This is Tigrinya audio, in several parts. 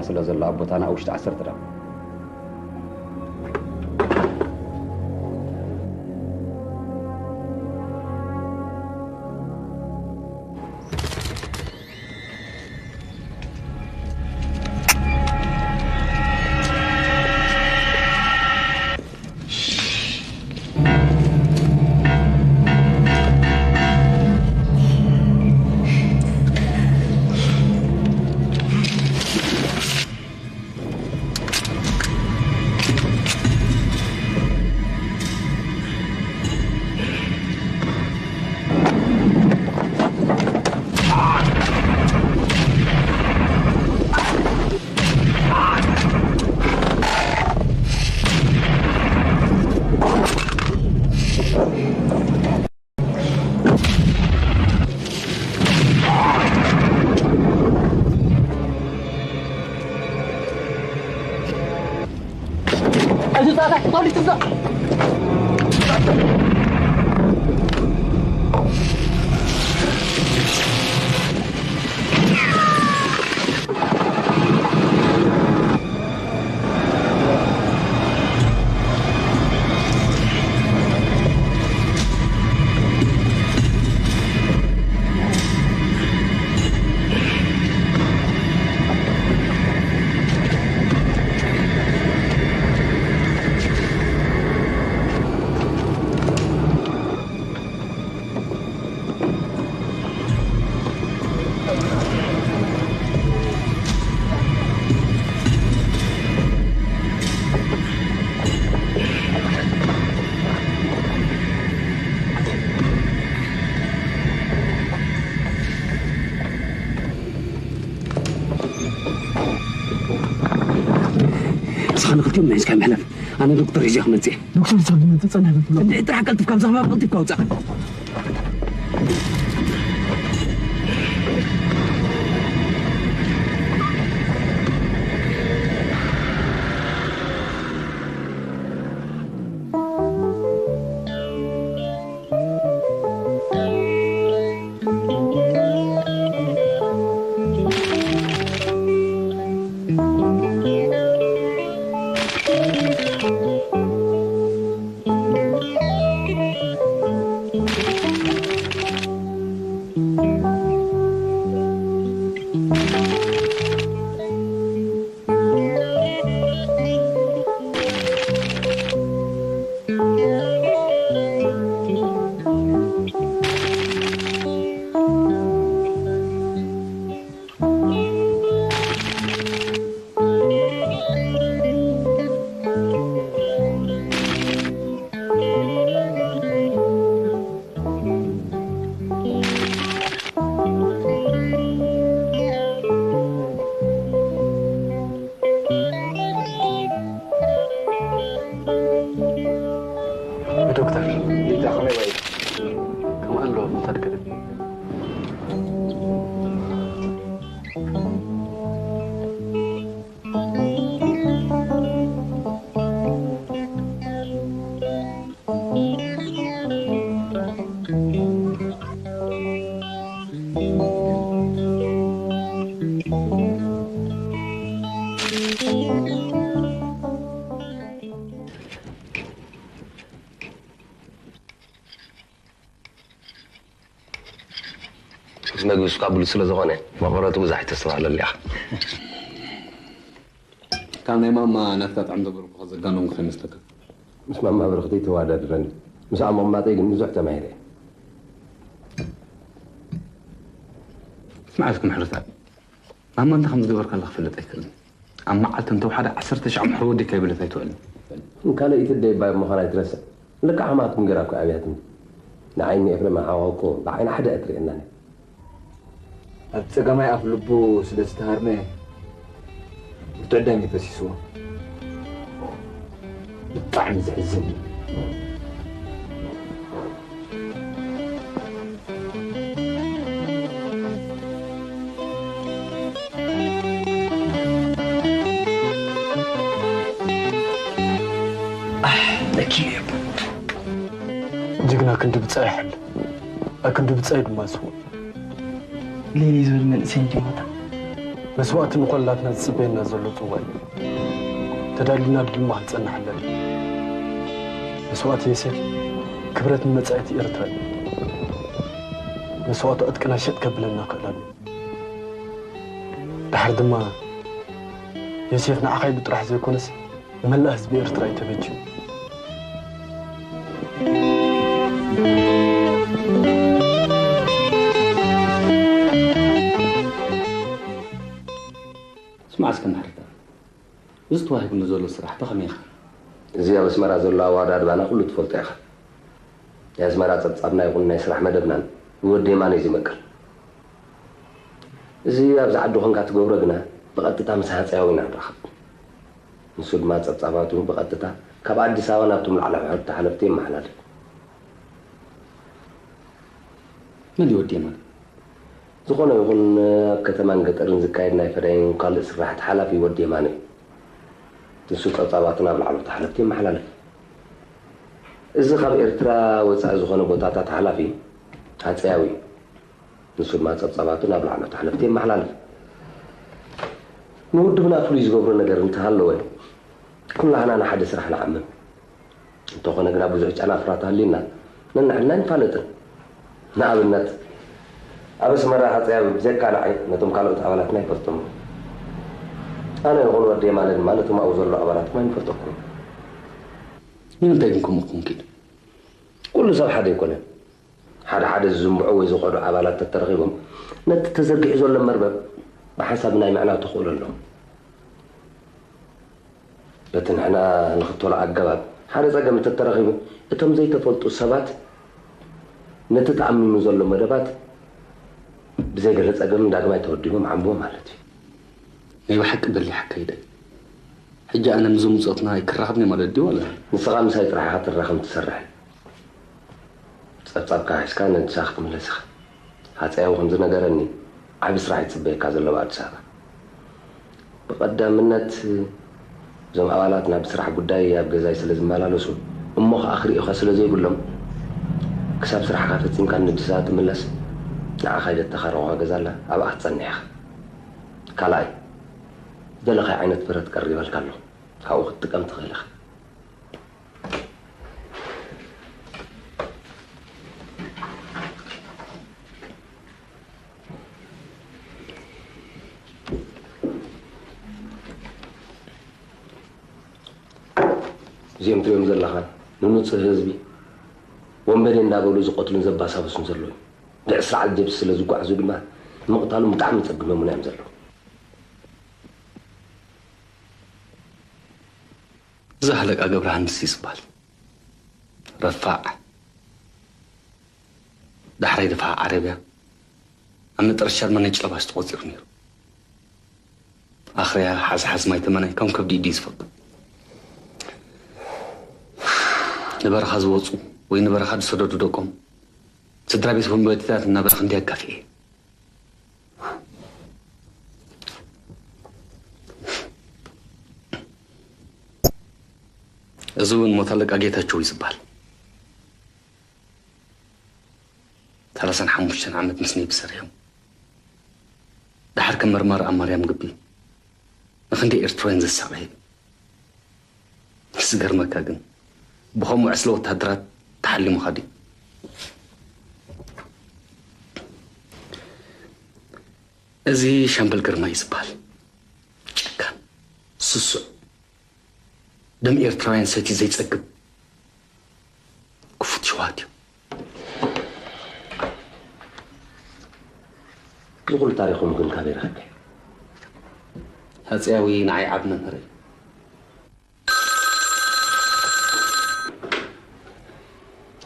ስለ ዘሎ ኣብ ቦታና ኣብ ውሽጢ ዓሰርተ ደቂቕ። ንስኻ ንኽልቲኦም ናይ ስካይ ምሕላፍ። ኣነ ዶክተር ሒዘ ክመጽእ እየ። ዶክተር ክሳብ ዝመጽእ ጸንሕ በል። እንድዒ ጥራሕ ቀልጥፍካ፣ ብዛዕባ ቀልጥፍካ ውጻእ። ዶክተር፣ ሊዛ ከመይ ወይ? ከም ኣሎ ተድክል። ምስ መግቢ ስኳ ብሉጽ ስለ ዝኾነ፣ መቐረቱ ብዙሕ ኣይተስተባህለሉ ኢኻ። ካብ ናይ ማማ ናትካ ጥዕም ዘበልኩኻ ዘጋነንኩ ከይመስለካ። ምስ ማማ ብርኽቲ ተወዳድረኒ። ምስኣ ምቕማጠይ ግን ብዙሕ ተማሂረ እየ። ስምዓ እስኪ ምሕረታ። ማማ እንታይ ከም ዝገበርካላ ክፈልጥ ኣይክእልን። ኣብ መዓልቲ እንተወሓደ ዓሰርተ ሻዕ ምሕሮ ወዲእካ ይብለት ኣይትውዕልን። ካልኣይቲ ኣደይ እባ ምዃና ኣይትረስዕ። ልክዕ ከማትኩም ገይራ እኮ ኣብያትኒ። ንዓይኒ ኤፍሬም ሓዋ እኮ ብዓይኒ ሓደ እያ ትርእየናኒ። ኣብ ጸጋማይ ኣፍ ልቡ ስለ ዝተሃርመ ብርቱዕ ደም እዩ ፈሲስዎ። ብጣዕሚ ዘሕዝን እዩ። ኣሕ፣ ለኪ እየ። ጅግና ክንዲ ብጻይ ይሓል፣ ኣክንዲ ብጻይ ድማ ስውእ። ሌሊ ዝብል መንእሰይ እንዲሞታ። መስዋእቲ ንኾላትና ዝጽበየና ዘሎ ጽዋእ እዩ። ተዳሊና ድማ ክንጸንሕ ኣለና። መስዋእቲ ዮሴፍ ክብረት ንመጻኢቲ ኤርትራ እዩ። መስዋእቱ ዕጥቅና ሸጥ ከብለና ክእል ኣሎ። ድሓር ድማ ዮሴፍ ንዓኻ ኢሉ ጥራሕ ዘይኮነስ ንመላእ ህዝቢ ኤርትራ እዩ ተበጅዩ። ስማዕ እስከ ማሕረታ፣ እዚ ተዋሂቡኒ ዘሎ ስራሕ ብኸመይ ኢኻ? እዚ ኣብ ኣስመራ ዘሎ ኣወዳድባና ኩሉ ትፈልጦ ኢኻ። ናይ ኣስመራ ጸብጻብና ይኹን ናይ ስራሕ መደብናን ብወዲ የማነ እዩ ዝምቅር። እዚ ኣብዚ ዓዲ ኾንካ ትገብሮ ግና ብቐጥታ ምስ ሃጸያዊ ኢና ንራኸብ። ንሱ ድማ ጸብጻባቱ ብቐጥታ ካብ ኣዲስ ኣበባ ናብቶም ላዕለዋይ ሓለፍቲ የመሓላልፍ። መን እዩ ወዲ የማነ? ዝኾነ ይኹን ኣብ ከተማን ገጠርን ዝካየድ ናይ ፈዳይን ካልእ ስራሕቲ ሓላፊ ወዲ የማነ እዩ። ንሱ ጸብጻባቱ ናብ ላዕለዎት ሓለፍቲ የመሓላልፍ። እዚ ካብ ኤርትራ ወጻኢ ዝኾነ ቦታታት ሓላፊ ሃጸያዊ እዩ። ንሱ ድማ ጸብጻባቱ ናብ ላዕለዎት ሓለፍቲ የመሓላልፍ። ንውድብና ፍሉይ ዝገብሮ ነገር እንተሃለወ፣ ኩላህና ንሓደ ስራሕ ንዓምም። እንተኾነ ግና ብዙሕ ጨናፍራት ሃልዩና ነንሕድና ኣይንፋለጥን። ንኣብነት፣ ኣብ ኣስመራ ሃጸያዊ ብዘይካ ንዓይ ነቶም ካልኦት ኣባላትና ኣይፈልጦምን። ኣነ ይኹን ወዲ የማነ ድማ ነቶም ኣብኡ ዘለዉ ኣባላትኩም ኣይንፈልጠኩምን። ንምንታይ ግን ከምኡ ክኸውን ክኢሉ? ኩሉ ሰብ ሓደ ኣይኮነን። ሓደ ሓደ ዝዝንብዑ ወይ ዝኸዱ ኣባላት ተተረኺቦም ነቲ ተዘርጊሑ ዘሎ መርበብ ብሓንሳብ ናይ ምዕናው ተኽእሎ ኣለዎም። በቲ ንሕና ንኽተሎ ኣገባብ ሓደ ጸገም እንተተረኺቡ፣ እቶም ዘይተፈልጡ ሰባት ነቲ ተኣሚሙ ዘሎ መደባት ብዘይ ገለ ጸገም ዳግማይ ተወዲቦም ዓምብቦ ማለት እዩ። ናይ ብሓቂ በሊሕ ኣካይዳ እዩ። ሕጂ ኣነ ምስዞም ብጾትና ኣይክራኸብን እየ ማለት ድዩ ዋላ? ንስኻ ምሳይ ጥራሕ ኢኻ ትራኸብን ትሰርሕን። ጸብጻብካ ሒዝካ ነዲሳ ክትምለስ ኢኻ። ሃጸያዊ ከም ዝነገረኒ፣ ዓቢ ስራሕ እዩ ዝጽበየካ ዘሎ ኣብ ኣዲስ ኣበባ። ብቐዳምነት፣ እዞም ኣባላትና ብስራሕ ጉዳይ ኣብ ገዛይ ስለ ዝመላለሱ፣ እሞ ኸኣ ክርእዩኻ ስለ ዘይብሎም፣ ክሳብ ስራሕካ ፈጺምካ ነዲሳ ትምለስ፣ ንዓኻ ኢለ እተኻረኹኻ ገዛ ኣላ፣ ኣብኣ ክትጸንሕ ኢኻ። ካልኣይ፣ ዝደለኻዮ ዓይነት ብረት ቀሪበልካ ኣለኹ። ካብኡ ክትጥቀም ትኽእል ኢኻ። እዚኦም ትሪኦም ዘለኻ ንንጹህ ህዝቢ ወንበዴ እንዳበሉ ዝቐትሉን ዘባሳብሱን ዘለዉ እዮም። ብዕስራ ኣልጀብስ ስለ ዝጓዓዙ ድማ ንምቕታሎም ብጣዕሚ ጸጊሞምና እዮም ዘለዉ። እዚ ሃለቃ ገብረሃንስ እዩ ዝበሃል። ረፋዕ፣ ዳሕራይ ድፋዕ ዓረብያ ኣብ መጠረሻ ድማ ነጭ ለባሽ ተቖጺሩ ነይሩ። ኣኽርያ ሓዝሓዝ ማይ ተመናይ ከም ከብዲ ኢዱ እዩ ዝፈቱ። ንበረኻ ዝወፁ ወይ ንበረኻ ዝሰደዱ ደቆም ስድራ ቤት ወንበዴታት እናበለ ክንደይ ኣጋፊዐ። እዚ እውን ሞት ኣለቃ ጌታቸው እዩ ዝበሃል። ሰላሳን ሓሙሽተን ዓመት ምስ ነይ ብሰሪሖም። ደሓር ከም መርማሪ ኣብ ማርያም ግቢ ንኽንደይ ኤርትራውያን ዘሳቐየ። ዝገርመካ ግን ብኸምኡ ዕስለ ወታደራት ተሓሊሙኻ ድዩ? እዚ ሻምበል ግርማ እዩ ዝበሃል። ጨካን፣ ስሱዕ፣ ደም ኤርትራውያን ሰትዩ ዘይጸግብ ክፉት ሽውሃት እዩ። እዚ ኩሉ ታሪኹም ግን ካበይ ረኸብካዮ? ሃፀያዊ ንዓይ ዓብ መምህረይ።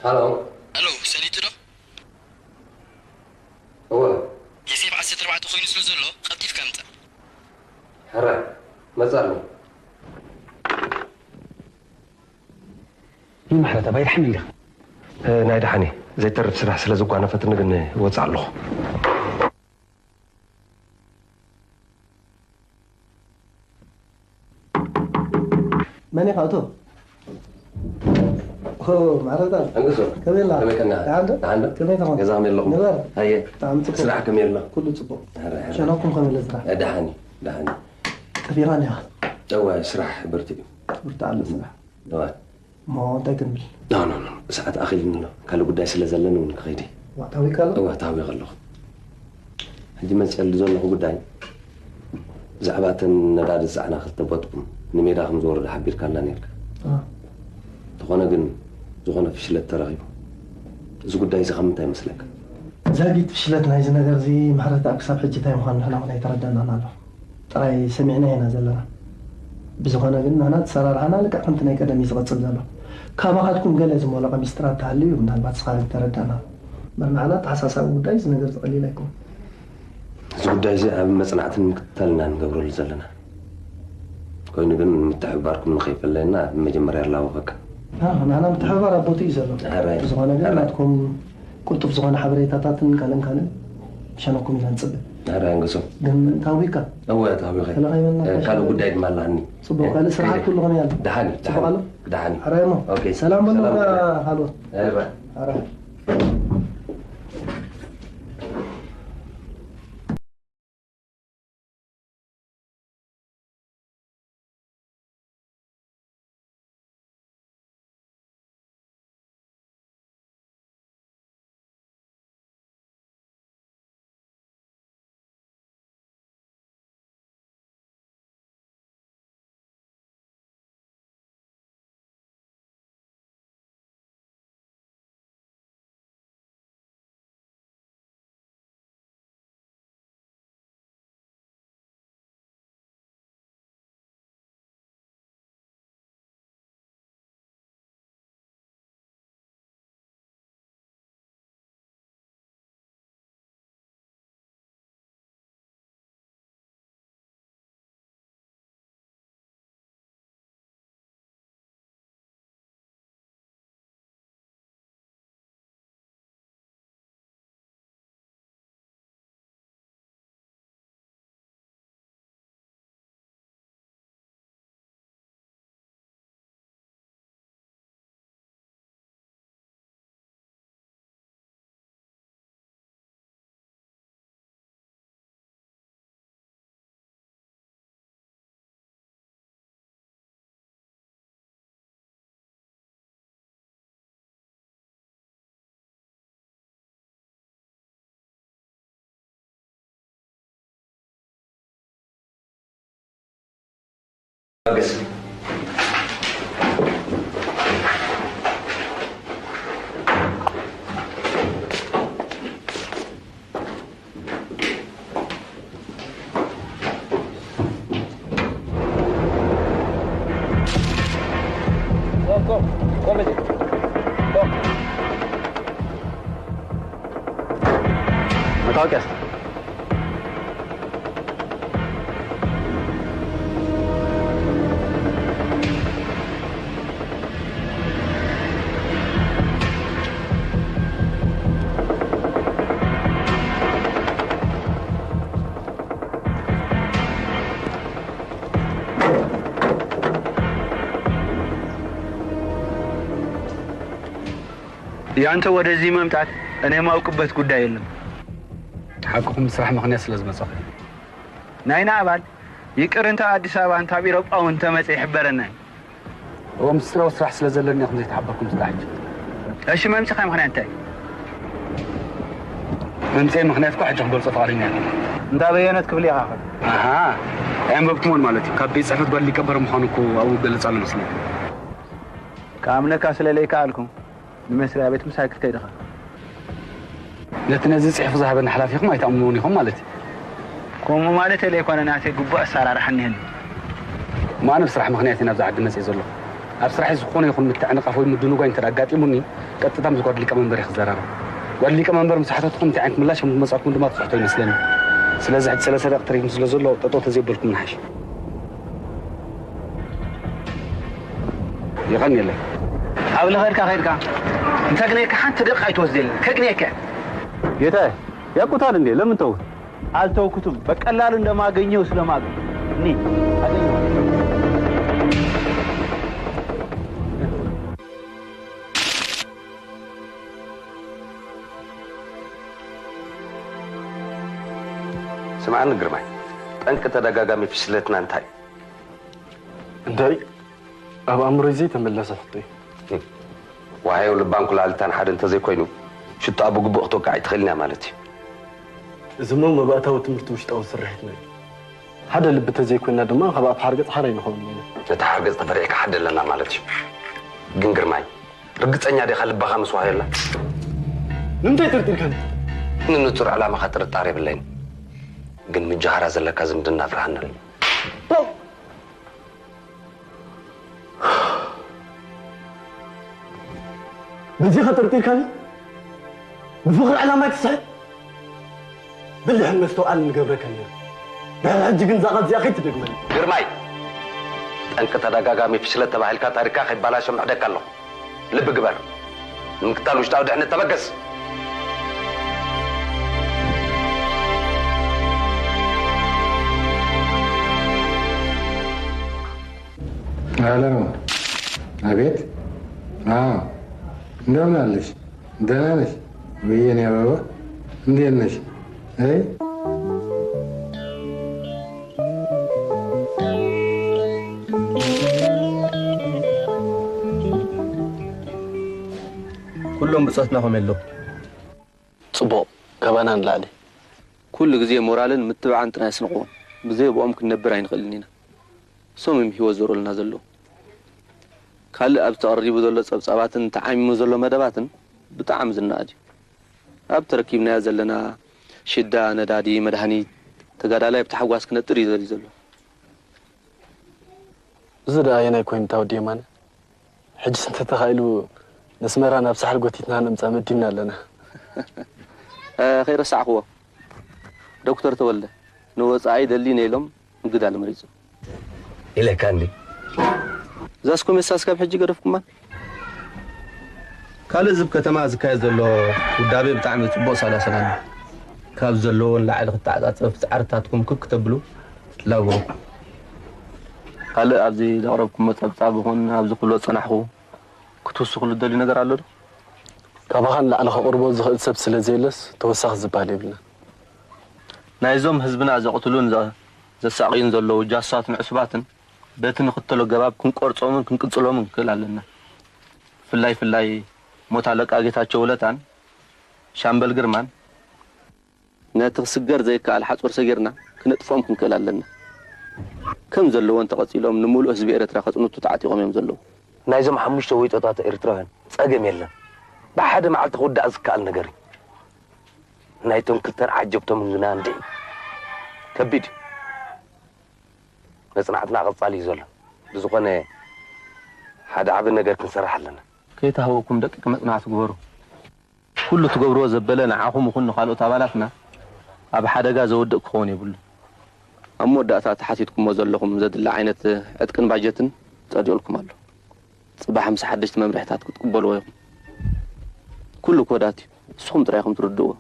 ሃሎ። ኣሎ፣ ሰሊጡ ዶ? እወ። የሴፍ ዓሰርተ ኣርባዕተ ኮይኑ ስለ ዘሎ፣ ቀልጢፍካ ምጻእ። ሕራይ፣ መጻ ኣለኹ። ይምሕረታ፣ ባይ ደሓን እንዲኻ? እ፣ ናይ ደሓን እየ። ዘይተርፍ ስራሕ ስለ ዝጓነፈትኒ ግን እወጽእ ኣለኹ። መን ኢኻ? እቶ። ማረታ። ኣንገሶ። ከመይ ኣላ? ከመይ ከና? ደሓን ዶ? ደሓን ዶ? ከመይ ትኾን? ገዛ ከመይ ኣለኹም? ንበር። ኣየ። ብጣዕሚ ጽቡቕ። ስራሕ ከመይ ኣሎ? ኩሉ ጽቡቕ። ኣረ፣ ኣረ። ሸነኩም ከመይ ኣሎ ስራሕ? እ፣ ደሓን እዩ፣ ደሓን እዩ። ጠፊእኻ እኒኻ? እወ፣ ስራሕ ብርቱዕ እዩ። ብርቱዕ ኣሎ ስራሕ። እወ። እሞ እንታይ ክንብል? ኖ፣ ኖ፣ ኖ። ሰዓት ኣኺሉኒ ኣሎ። ካልእ ጉዳይ ስለ ዘለኒ እውን ክኸይድ እየ። ዋ፣ ታዊካ ኣሎ? እወ፣ ታዊኸ ኣለኹ። ሕጂ መፅየሉ ዘለኹ ጉዳይ፣ ብዛዕባ እተን ነዳዲ ዝፀዓና ክልተ ቦጥ ንሜዳ ከም ዝወረዱ ሓቢርካና ነይርካ። አ። እንተኾነ ግን ዝኾነ ፍሽለት ተረኺቡ። እዚ ጉዳይ እዚ ካብ ምንታይ ይመስለካ? ዛጊት ፍሽለት ናይዚ ነገር እዚ፣ ምሕረት፣ ኣብ ክሳብ ሕጂ እንታይ ምዃኑ ንሕና እውን ኣይተረዳእናን ኣሎ። ጥራይ ሰሚዕና ኢና ዘለና። ብዝኾነ ግን ንሕና እቲ ኣሰራርሓና ልክዕ ከምቲ ናይ ቀደም እዩ ዝቐጽል ዘሎ። ካባኻትኩም ገለ ዝሞለቐ ሚስጥራት ተሃልዩ እዩ ምናልባት ንስኻ ኣይተረዳእናን። እምበር ንዓና ኣተሓሳሳቢ ጉዳይ እዚ ነገር እዚ ቀሊል ኣይኮነን። እዚ ጉዳይ እዚ ኣብ መጽናዕትን ምክትታልን ኢና ንገብረሉ ዘለና። ኮይኑ ግን ምትሕብባርኩም ንኸይፈለየና ብመጀመርያ ኣላበወካ። ኣዎ፣ ንዓና ምትሕብባር ኣብ ቦትኡ እዩ ዘሎ። ሕራይ። ብዝኾነ ግን ሕራይ። ናትኩም ቅልጡፍ ዝኾነ ሓበሬታታትን ካልእን ካልእን ሸነኩም ኢና ንጽበ። ሕራይ ኣንገሶ። ግን ታዊካ? እወ፣ ታዊኸ። ከለኻ ይበልና እ፣ ካልእ ሻሂ። ጉዳይ ድማ ኣለኒ። ጽቡቕ፣ እ፣ ካልእ ስራሓት ከይደ። ኩሉ ከመይ ኣሎ? ደሓን እዩ፣ ጽቡቕ ደሓን ኣሎ? እዩ፣ ደሓን እዩ። ሕራይ እሞ። ኦኬ። ሰላም በሉ ሰላም። ካ-፣ ካልኦት። እ፣ ባ። ሕራይ። ታገስ። ቆም፣ ቆም፣ ቆም፣ ቆም። መታወቂያ እስቲ። ያንተ ወደዚህ መምጣት እኔ የማውቅበት ጉዳይ የለም። ሓቅኹም፣ ስራሕ ምኽንያት ስለ ዝመጻኹ። ናይና ኣባል ይቅር እንተ ኣዲስ ኣበባ እንተ ኣብ ኤሮጳ እውን እንተመጸ ይሕበረና እዩ። እዎ፣ ምስጢራዊ ስራሕ ስለ ዘለኒ ኢኹም ዘይተሓበርኩም እስካብ ሕጂ። እሺ፣ መምጺኻ ምኽንያት እንታይ? መምጽኤ ምኽንያት እኮ ሕጂ ክገልጾ ፍቓደኛ ኣይኮንኩን። እንዳ በየነት ክብል ኢኻ ኸ? ኣሃ፣ ኣየንበብኩሞን ማለት እዩ። ካብ ቤት ጽሕፈት ጓል ሊቀበር ምዃኑ እኮ ኣብኡ ይገልጽ ኣሎ መስለኒ። ክኣምነካ ስለ ለይከኣልኩ፣ ንመስሪያ ቤት ምሳይ ክትከይድ ኢኻ። ነቲ ነዚ ጽሑፍ ዝሃበኒ ሓላፊኹም ኣይትኣምንዎን ኢኹም ማለት እዩ። ከምኡ ማለተይ ዘይኮነ፣ ናተይ ግቡእ ኣሰራርሓ እኒሀኒ። እሞ ኣነ ብስራሕ ምኽንያት እየ ናብዚ ዓዲ መጺኤ ዘለኹ። ኣብ ስራሐይ ዝኾነ ይኹን ምትዕንቓፍ ወይ ምድንጓይ እንተ ኣጋጢሙኒ፣ ቀጥታ ምስ ጓድ ሊቀመንበር እየ ክዘራረብ። ጓድ ሊቀመንበር ምስ ሓተትኩም እንታይ ዓይነት ምላሽ ከም ዝመጻኩም ድማ ትፍሕቶ ይመስለኒ። ስለዚ ሕጂ ሰለስተ ደቂቕ ትሪፍም ስለ ዘሎ፣ ጠጠው ተዘይበልኩም ንሓይሽ። የቐንየለይ። ኣብ ለኸድካ ኸድካ እንተግነየካ ሓንቲ ደቂቕ ኣይትወስደልን። ከግነየካ። ጌታዬ፣ ያውቁታል እንዴ? ለምን ተውት? አልተውኩትም። በቀላሉ እንደማገኘው ስለማገኝ። እኔ አገኘዋለሁ። ስምዓኒ ግርማይ፣ ጠንቂ ተደጋጋሚ ፍሽለትና እንታይ እዩ? እንታይ ኣብ ኣእምሮይ ዘይተመለሰ ሕቶ እዩ። ዋሃዮ ልባን ኩላሊታን ሓደ እንተዘይኮይኑ ሽቶኣ ብግቡእ ክትወቅዕ ኣይትኽእልን እያ ማለት እዩ። እዚ እሞ መባእታዊ ትምህርቲ ውሽጣዊ ስርሒትና እዩ። ሓደ ልቢ ተዘይኮይና ድማ ካብ ኣፍ ሓርገፅ ሓራ ኣይንኸውን ኢና። ነቲ ሓርገፅ ተፈሪሕካ ሓደ ኣለና ማለት እዩ። ግን ግርማይ፣ ርግፀኛ ዲኻ ልባኻ ምስ ዋሃዮላ? ንምንታይ ጠርጢርካኒ? ንንጹር ዕላማኻ ጥርጣረ የብለይን። ግን ምጃሃራ ዘለካ ዝምድና ፍርሃና። በዚኻ ጠርጢርካኒ? ብፍቕሪ ዕላማ ኣይትስሕት? ብልሕን መስተውዓልን ንገብረካ ነይሩ። ድሕሪ ሕጂ ግን እዛ ቃል እዚኣ ከይትደግመኒ። ግርማይ፣ ጠንቂ ተደጋጋሚ ፍሽለት ተባሂልካ ታሪካ ከይባላሾ ምሕደካ ኣለኹ። ልቢ ግበር። ንምክታል ውሽጣዊ ድሕነት ተበገስ። ሄሎ፣ አቤት። አዎ፣ እንደምን አለሽ? ደህና ነሽ? ወይ የኔ አበባ፣ እንዴት ነሽ? አይ፣ ኩሎም ብጾትና ከመይ ኣለዉ? ጽቡቕ፣ ካባና ንላዕሊ። ኩሉ ግዜ ሞራልን ምትብባዕን ጥራይ ኣስንቕዎም። ብዘይ ብኦም ክንነብር ኣይንኽእልን ኢና። እሶም እዮም ህይወት ዘርእዩልና ዘለዉ። ካልእ ኣብዚ ተቐሪቡ ዘሎ ጸብጻባትን ተዓሚሙ ዘሎ መደባትን ብጣዕሚ ዝነኣድ እዩ። ኣብ ተረኪብናዮ ዘለና ሽዳ፣ ነዳዲ፣ መድሃኒት፣ ተጋዳላይ ብታሕጓስ ክነጥር እዩ ዘርኢ ዘሎ። እዚ ደኣ ኣየናይ ኮይኑ እታ ወዲ የማነ? ሕጅስ እንተተኻኢሉ ነስመራ ናብ ሳሕል ጎቲትና ነምጻ መዲብና ኣለና። እ፣ ከይረሳዕክዎ፣ ዶክተር ተወልደ ንወጻኢ ደሊነ ኢሎም ምግዳል መሪጹ። ኢለካ እንዲ። እዛስ ኮሜሳ እስካብ ሕጂ ገደፍኩማ። ካልእ ዝብ ከተማ ዝካየድ ዘሎ ውዳቤ ብጣዕሚ ጽቡቕ ሳላሰላኒ። ካብ ዘለዎ ንላዕሊ ክተዓጻጸፍ ጻዕርታትኩም ክብ ክተብሉ ትላበዉ። ካልእ ኣብዚ ዘቕረብኩሞ ጸብጻብ ይኹን ኣብዚ ክብሎ ዝጸናሕኹ ክትውስኹሉ ትደልዩ ነገር ኣሎ ዶ? ካባኻ ንላዕሊ ከቕርቦ ዝኽእል ሰብ ስለ ዘየለስ ተወሳኺ ዝበሃል የብልና። ናይዞም ህዝብና ዘቕትሉን ዘ-፣ ዘሳቕዩን ዘለዉ ጃሱሳትን ዕሱባትን በቲ ንኽተሎ ገባብ ክንቆርጾምን ክንቅጽሎምን ክንክእል ኣለና። ብፍላይ ፍላይ ሞት ኣለቃ ጌታቸው ውለታን ሻምበል ግርማን ነቲ ክስገር ዘይከኣል ሓጹር ሰጊርና ክነጥፍኦም ክንክእል ኣለና። ከም ዘለዉ እንተቐጺሎም ንምሉእ ህዝቢ ኤርትራ ከጽንቱ ተዓጢቖም እዮም ዘለዉ። ናይዞም ሓሙሽተ ወይጦታት ኤርትራውያን ጸገም የለን። ብሓደ መዓልቲ ክውዳእ ዝከኣል ነገር እዩ። ናይቶም ክልተን ዓጀብቶምን ግና እንድዒ ከቢድ እዩ። መጽናዕትና ቀጻሊ እዩ ዘሎ። ብዝኾነ ሓደ ዓቢ ነገር ክንሰርሕ ኣለና። ከይተሃወኩም ደቂቕ መጽናዕቲ ግበሩ። ኩሉ ትገብርዎ ዘበለ ንዓኹም ይኹን ንኻልኦት ኣባላትና ኣብ ሓደጋ ዘውድቕ ክኸውን የብሉን። ኣብ መወዳእታ ተሓቲትኩሞ ዘለኹም ዘድሊ ዓይነት ዕጥቅን ባጀትን ጸዲቑልኩም ኣሎ። ጽባሕ ምስ ሓደሽቲ መምርሕታት ክትቅበልዎ ኢኹም። ኩሉ ክወዳት እዩ። ንስኹም ጥራይ ኢኹም ትርድእዎ።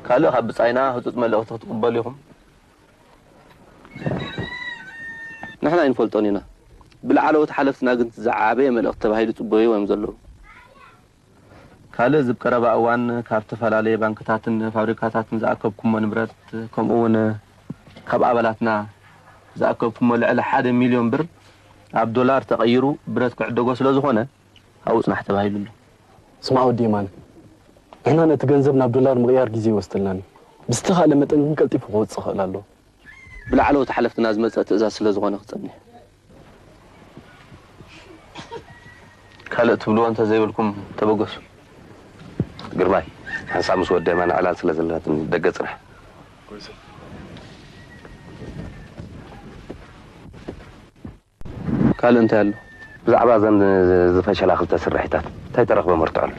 ካልእ ካብ ብጻይና ህጹጽ መልእኽቲ ክትቅበሉ ኢኹም። ንሕና ኣይንፈልጦን ኢና። ብላዕለዎት ሓለፍትና ግን ዝዓበየ መልእኽቲ ተባሂሉ ይጽበይዎ እዮም ዘለዉ። ካልእ እዚ ኣብ ቀረባ እዋን ካብ ዝተፈላለየ ባንክታትን ፋብሪካታትን ዝኣከብኩሞ ንብረት፣ ከምኡ እውን ካብ ኣባላትና ዝኣከብኩሞ ልዕሊ ሓደ ሚልዮን ብር ኣብ ዶላር ተቐይሩ ብረት ክዕደጎ ስለ ዝኾነ ኣብኡ ጽናሕ ተባሂሉ ኣሎ። ስማዕ ወዲ የማነ፣ ንሕና ነቲ ገንዘብ ናብ ዶላር ምቕያር ግዜ ይወስደልናን እዩ። ብዝተኻእለ መጠን ግን ቀልጢፉ ክወጽእ ይኽእል ኣለዎ። ብላዕለዎት ሓለፍትና ዝመጸ ትእዛዝ ስለ ዝኾነ ክጸንሕ። ካልእ ትብልዎ እንተ ዘይብልኩም ተበገሱ። ግርማይ፣ ሓንሳብ ምስ ወዲ የማነ ዕላል ስለ ዘለናትኒ ደገ ጽናሕ። ካልእ እንታይ ኣሎ? ብዛዕባ እዘን ዝፈሸላ ክልተ ስርሒታት እንታይ ተረኽበ መርትዖ ኣሎ?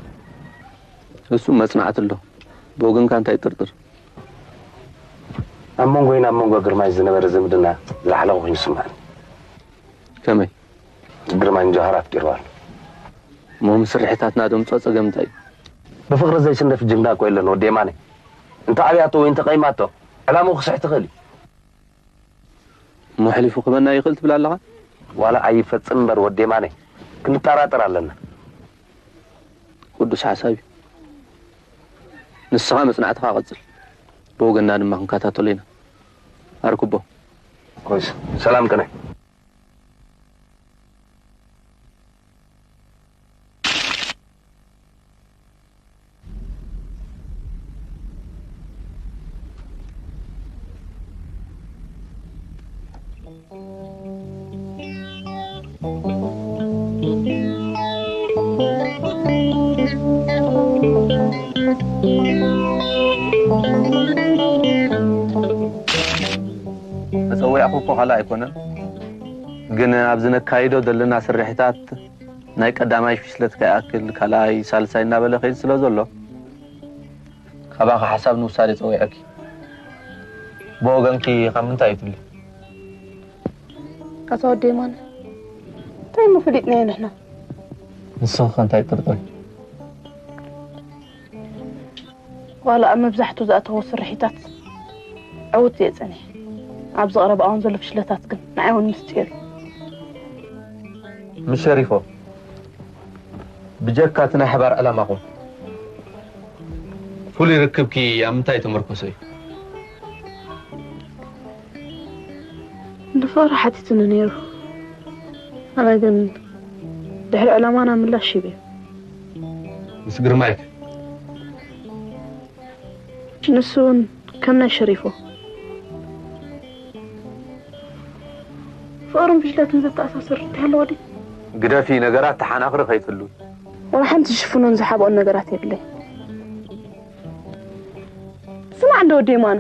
እሱ መጽናዕቲ ኣሎ። ብወገንካ እንታይ ትጥርጥር? ኣብ መንጎይን ኣብ መንጎ ግርማይ ዝነበረ ዝምድና ዝላዕለ ኮይኑ ይስምዓኒ። ከመይ? ግርማይ ንጆሃር ኣፍቂርዋ ኣሎ። እሞ ምስ ስርሒታትና ደምጾ ጸገም እንታይ እዩ? ብፍቕሪ ዘይሽነፍ ጅግና እኮ የለን ወዲ የማነ። እንተ ኣብያቶ ወይ እንተ ቀይማቶ ዕላምኡ ክስሕት ይኽእል እዩ። እሞ ኣሕሊፉ ክህበና ይኽእል ትብል ኣለኻ? ዋላ ኣይፈጽም እምበር ወዲ የማነ፣ ክንጠራጠር ኣለና። ቅዱስ ሓሳብ እዩ። ንስኻ መጽናዕትኻ ቀጽል። ብወገንና ድማ ክንከታተሎ ኢና። ኣርክቦ። ኮይስ፣ ሰላም ቅነ። ተጸዊዕኩ እኮ ካልእ ኣይኮነን፣ ግን ኣብዚ ነካይዶ ዘለና ስርሒታት ናይ ቀዳማይ ፍሽለት ከይኣክል ካልኣይ፣ ሳልሳይ እናበለ ከይድ ስለ ዘሎ፣ ካባኺ ሓሳብ ንውሳደ ጸዊዐኪ። ብወገንኪ ካብ ምንታይ እዩ ትብሊ? ኣታ ወዲ የማነ፣ እንታይ እሞ ፈሊጥናዮ ንሕና? ንስኺ ከ እንታይ ትጥርጥሪ? ዋላ ኣብ መብዛሕትኡ ዝኣተዎ ስርሒታት ዕውት እየ ጸኒሐ። ኣብዚ ቀረባ እዋን ዘሎ ፍሽለታት ግን ንዓይ እውን ምስጢር እዩ። ምስ ሸሪፎ፣ ብጀካ እቲ ናይ ሓባር ዕላማኹም፣ ፍሉይ ርክብኪ ኣብ ምንታይ ተመርኮሰ እዩ? ንፍቕሪ ሓቲቱኒ ነይሩ። ኣነ ግን ድሕሪ ዕላማና ምላሽ ሂበ። ምስ ግርማይ ከ? ንሱ እውን ከም ናይ ሸሪፎ። ፍቕርን ፍሽለትን ዘተኣሳስር እንታይ ኣለዎ ድዩ? ግደፊ፣ ነገራት ተሓናኽሪ ከይትህሉ። ዋላ ሓንቲ ዝሽፍኖን ዝሓብኦን ነገራት የብለይ። ስማዕ እንዶ ወዲ የማነ፣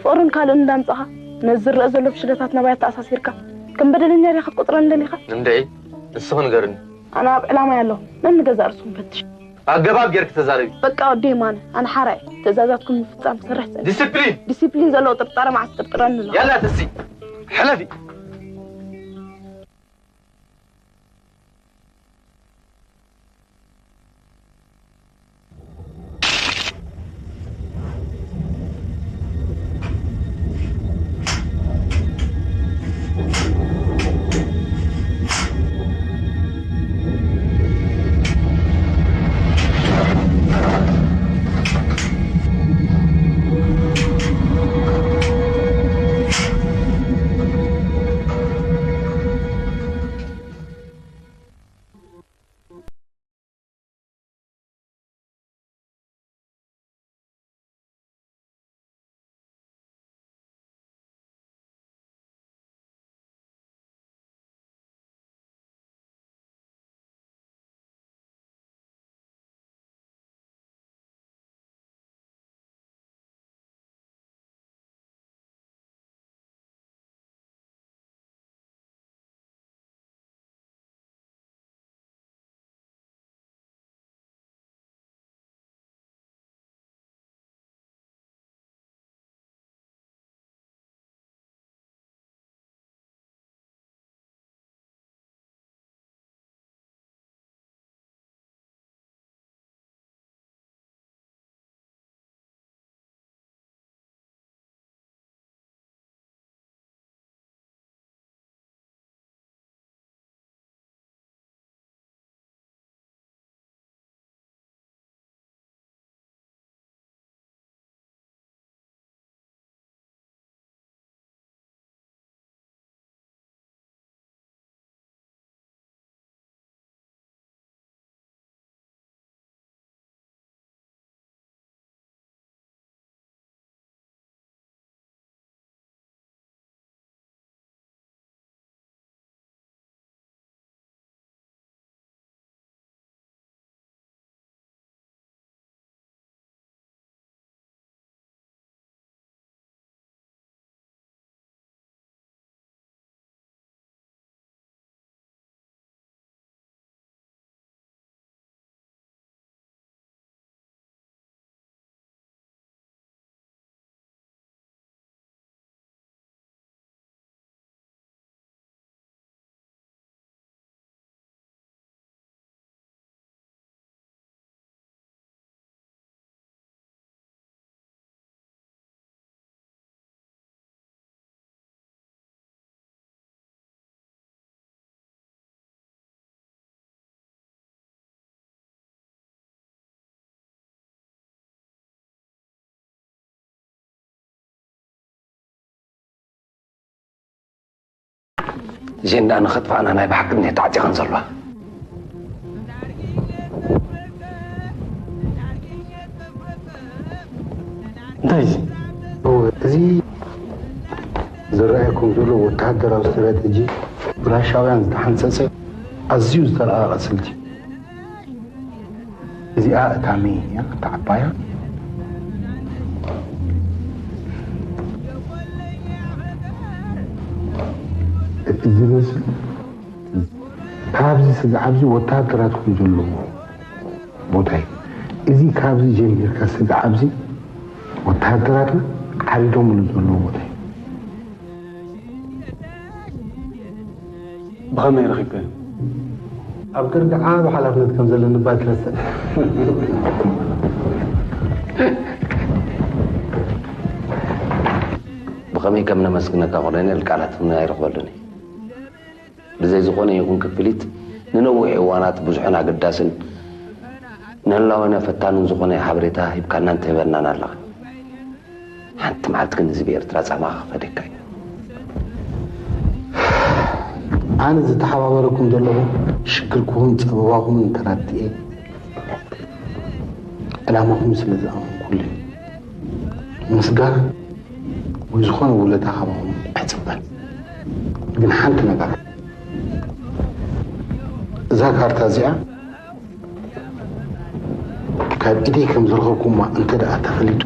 ፍቕርን ካልእን እንዳምጻኻ ነዚ ዝረአ ዘሎ ፍሽለታት ናባይ ኣተኣሳሲርካ ከም በደለኛ ዲኻ ክትቆጽረኒ ደሊኻ? እንድዒ፣ ንስኺ ንገርኒ። ኣነ ኣብ ዕላማይ ኣለኹ። ነንገዛእ ርእስኹም ፈትሽ። ኣገባብ ጌርኪ ተዛረቢ። በቃ ወዲ የማነ፣ ኣነ ሓራይ ትእዛዛትኩም ምፍጻም ክሰርሕ ጸኒሐ። ዲሲፕሊን! ዲሲፕሊን ዘለዎ ጥርጣረ መዓስ ትጥርጥረኒ ኣለኻ? ያላ ተሲ፣ ሕለፊ። ኣጀንዳ ንኸጥፋእና ናይ ብሓቂ እንድየ ተዓጢቐን ዘለዋ። እንታይ እዚ? እወ፣ እዚ ዝረኣየኩም ዘሎ ወተሃደራዊ ስትራተጂ ብራሻውያን ዝተሓንጸጸ ኣዝዩ ዝተራቐቐ ስልቲ እዩ። እዚኣ እታ ሜን እያ፣ እታ ዓባያ። እዚ ርእሲ ካብዚ ስጋዕ ኣብዚ ወተሃደራትኩም ዘለዎ ቦታ እዩ። እዚ ካብዚ ጀሚርካ ስጋዕ ኣብዚ ወተሃደራትና ዓሪዶምሉ ዘለዎ ቦታ እዩ። ብኸመይ ረኺብካዮ? ኣብ ደርጊ ዓቢ ሓላፍነት ከም ዘለኒ እባ ኣይትረስዕ። ብኸመይ ከም ነመስግነካ ኮሎኔል ቃላት እውን ኣይረኽበሉን እየ። ብዘይ ዝኾነ ይኹን ክፍሊት ንነዊሕ እዋናት ብዙሕን ኣገዳስን ንህላወና ፈታንን ዝኾነ ሓበሬታ ሂብካናን ትህበናን ኣለኻ። ሓንቲ መዓልቲ ግን ህዝቢ ኤርትራ ጻማኻ ክፈደካ እዩ። ኣነ ዝተሓባበረኩም ዘለኹ ሽግርኩምን ጸበባኹምን ተራድኤ ዕላማኹም ስለ ዝኣመንኩሉ እዩ። ምስጋና ወይ ዝኾነ ውለታ ካባኹም ኣይጽበን። ግን ሓንቲ ነገር፣ እዛ ካርታ እዚኣ ካብ ኢደይ ከም ዝረኸብኩማ እንተ ደኣ ተፈሊጡ፣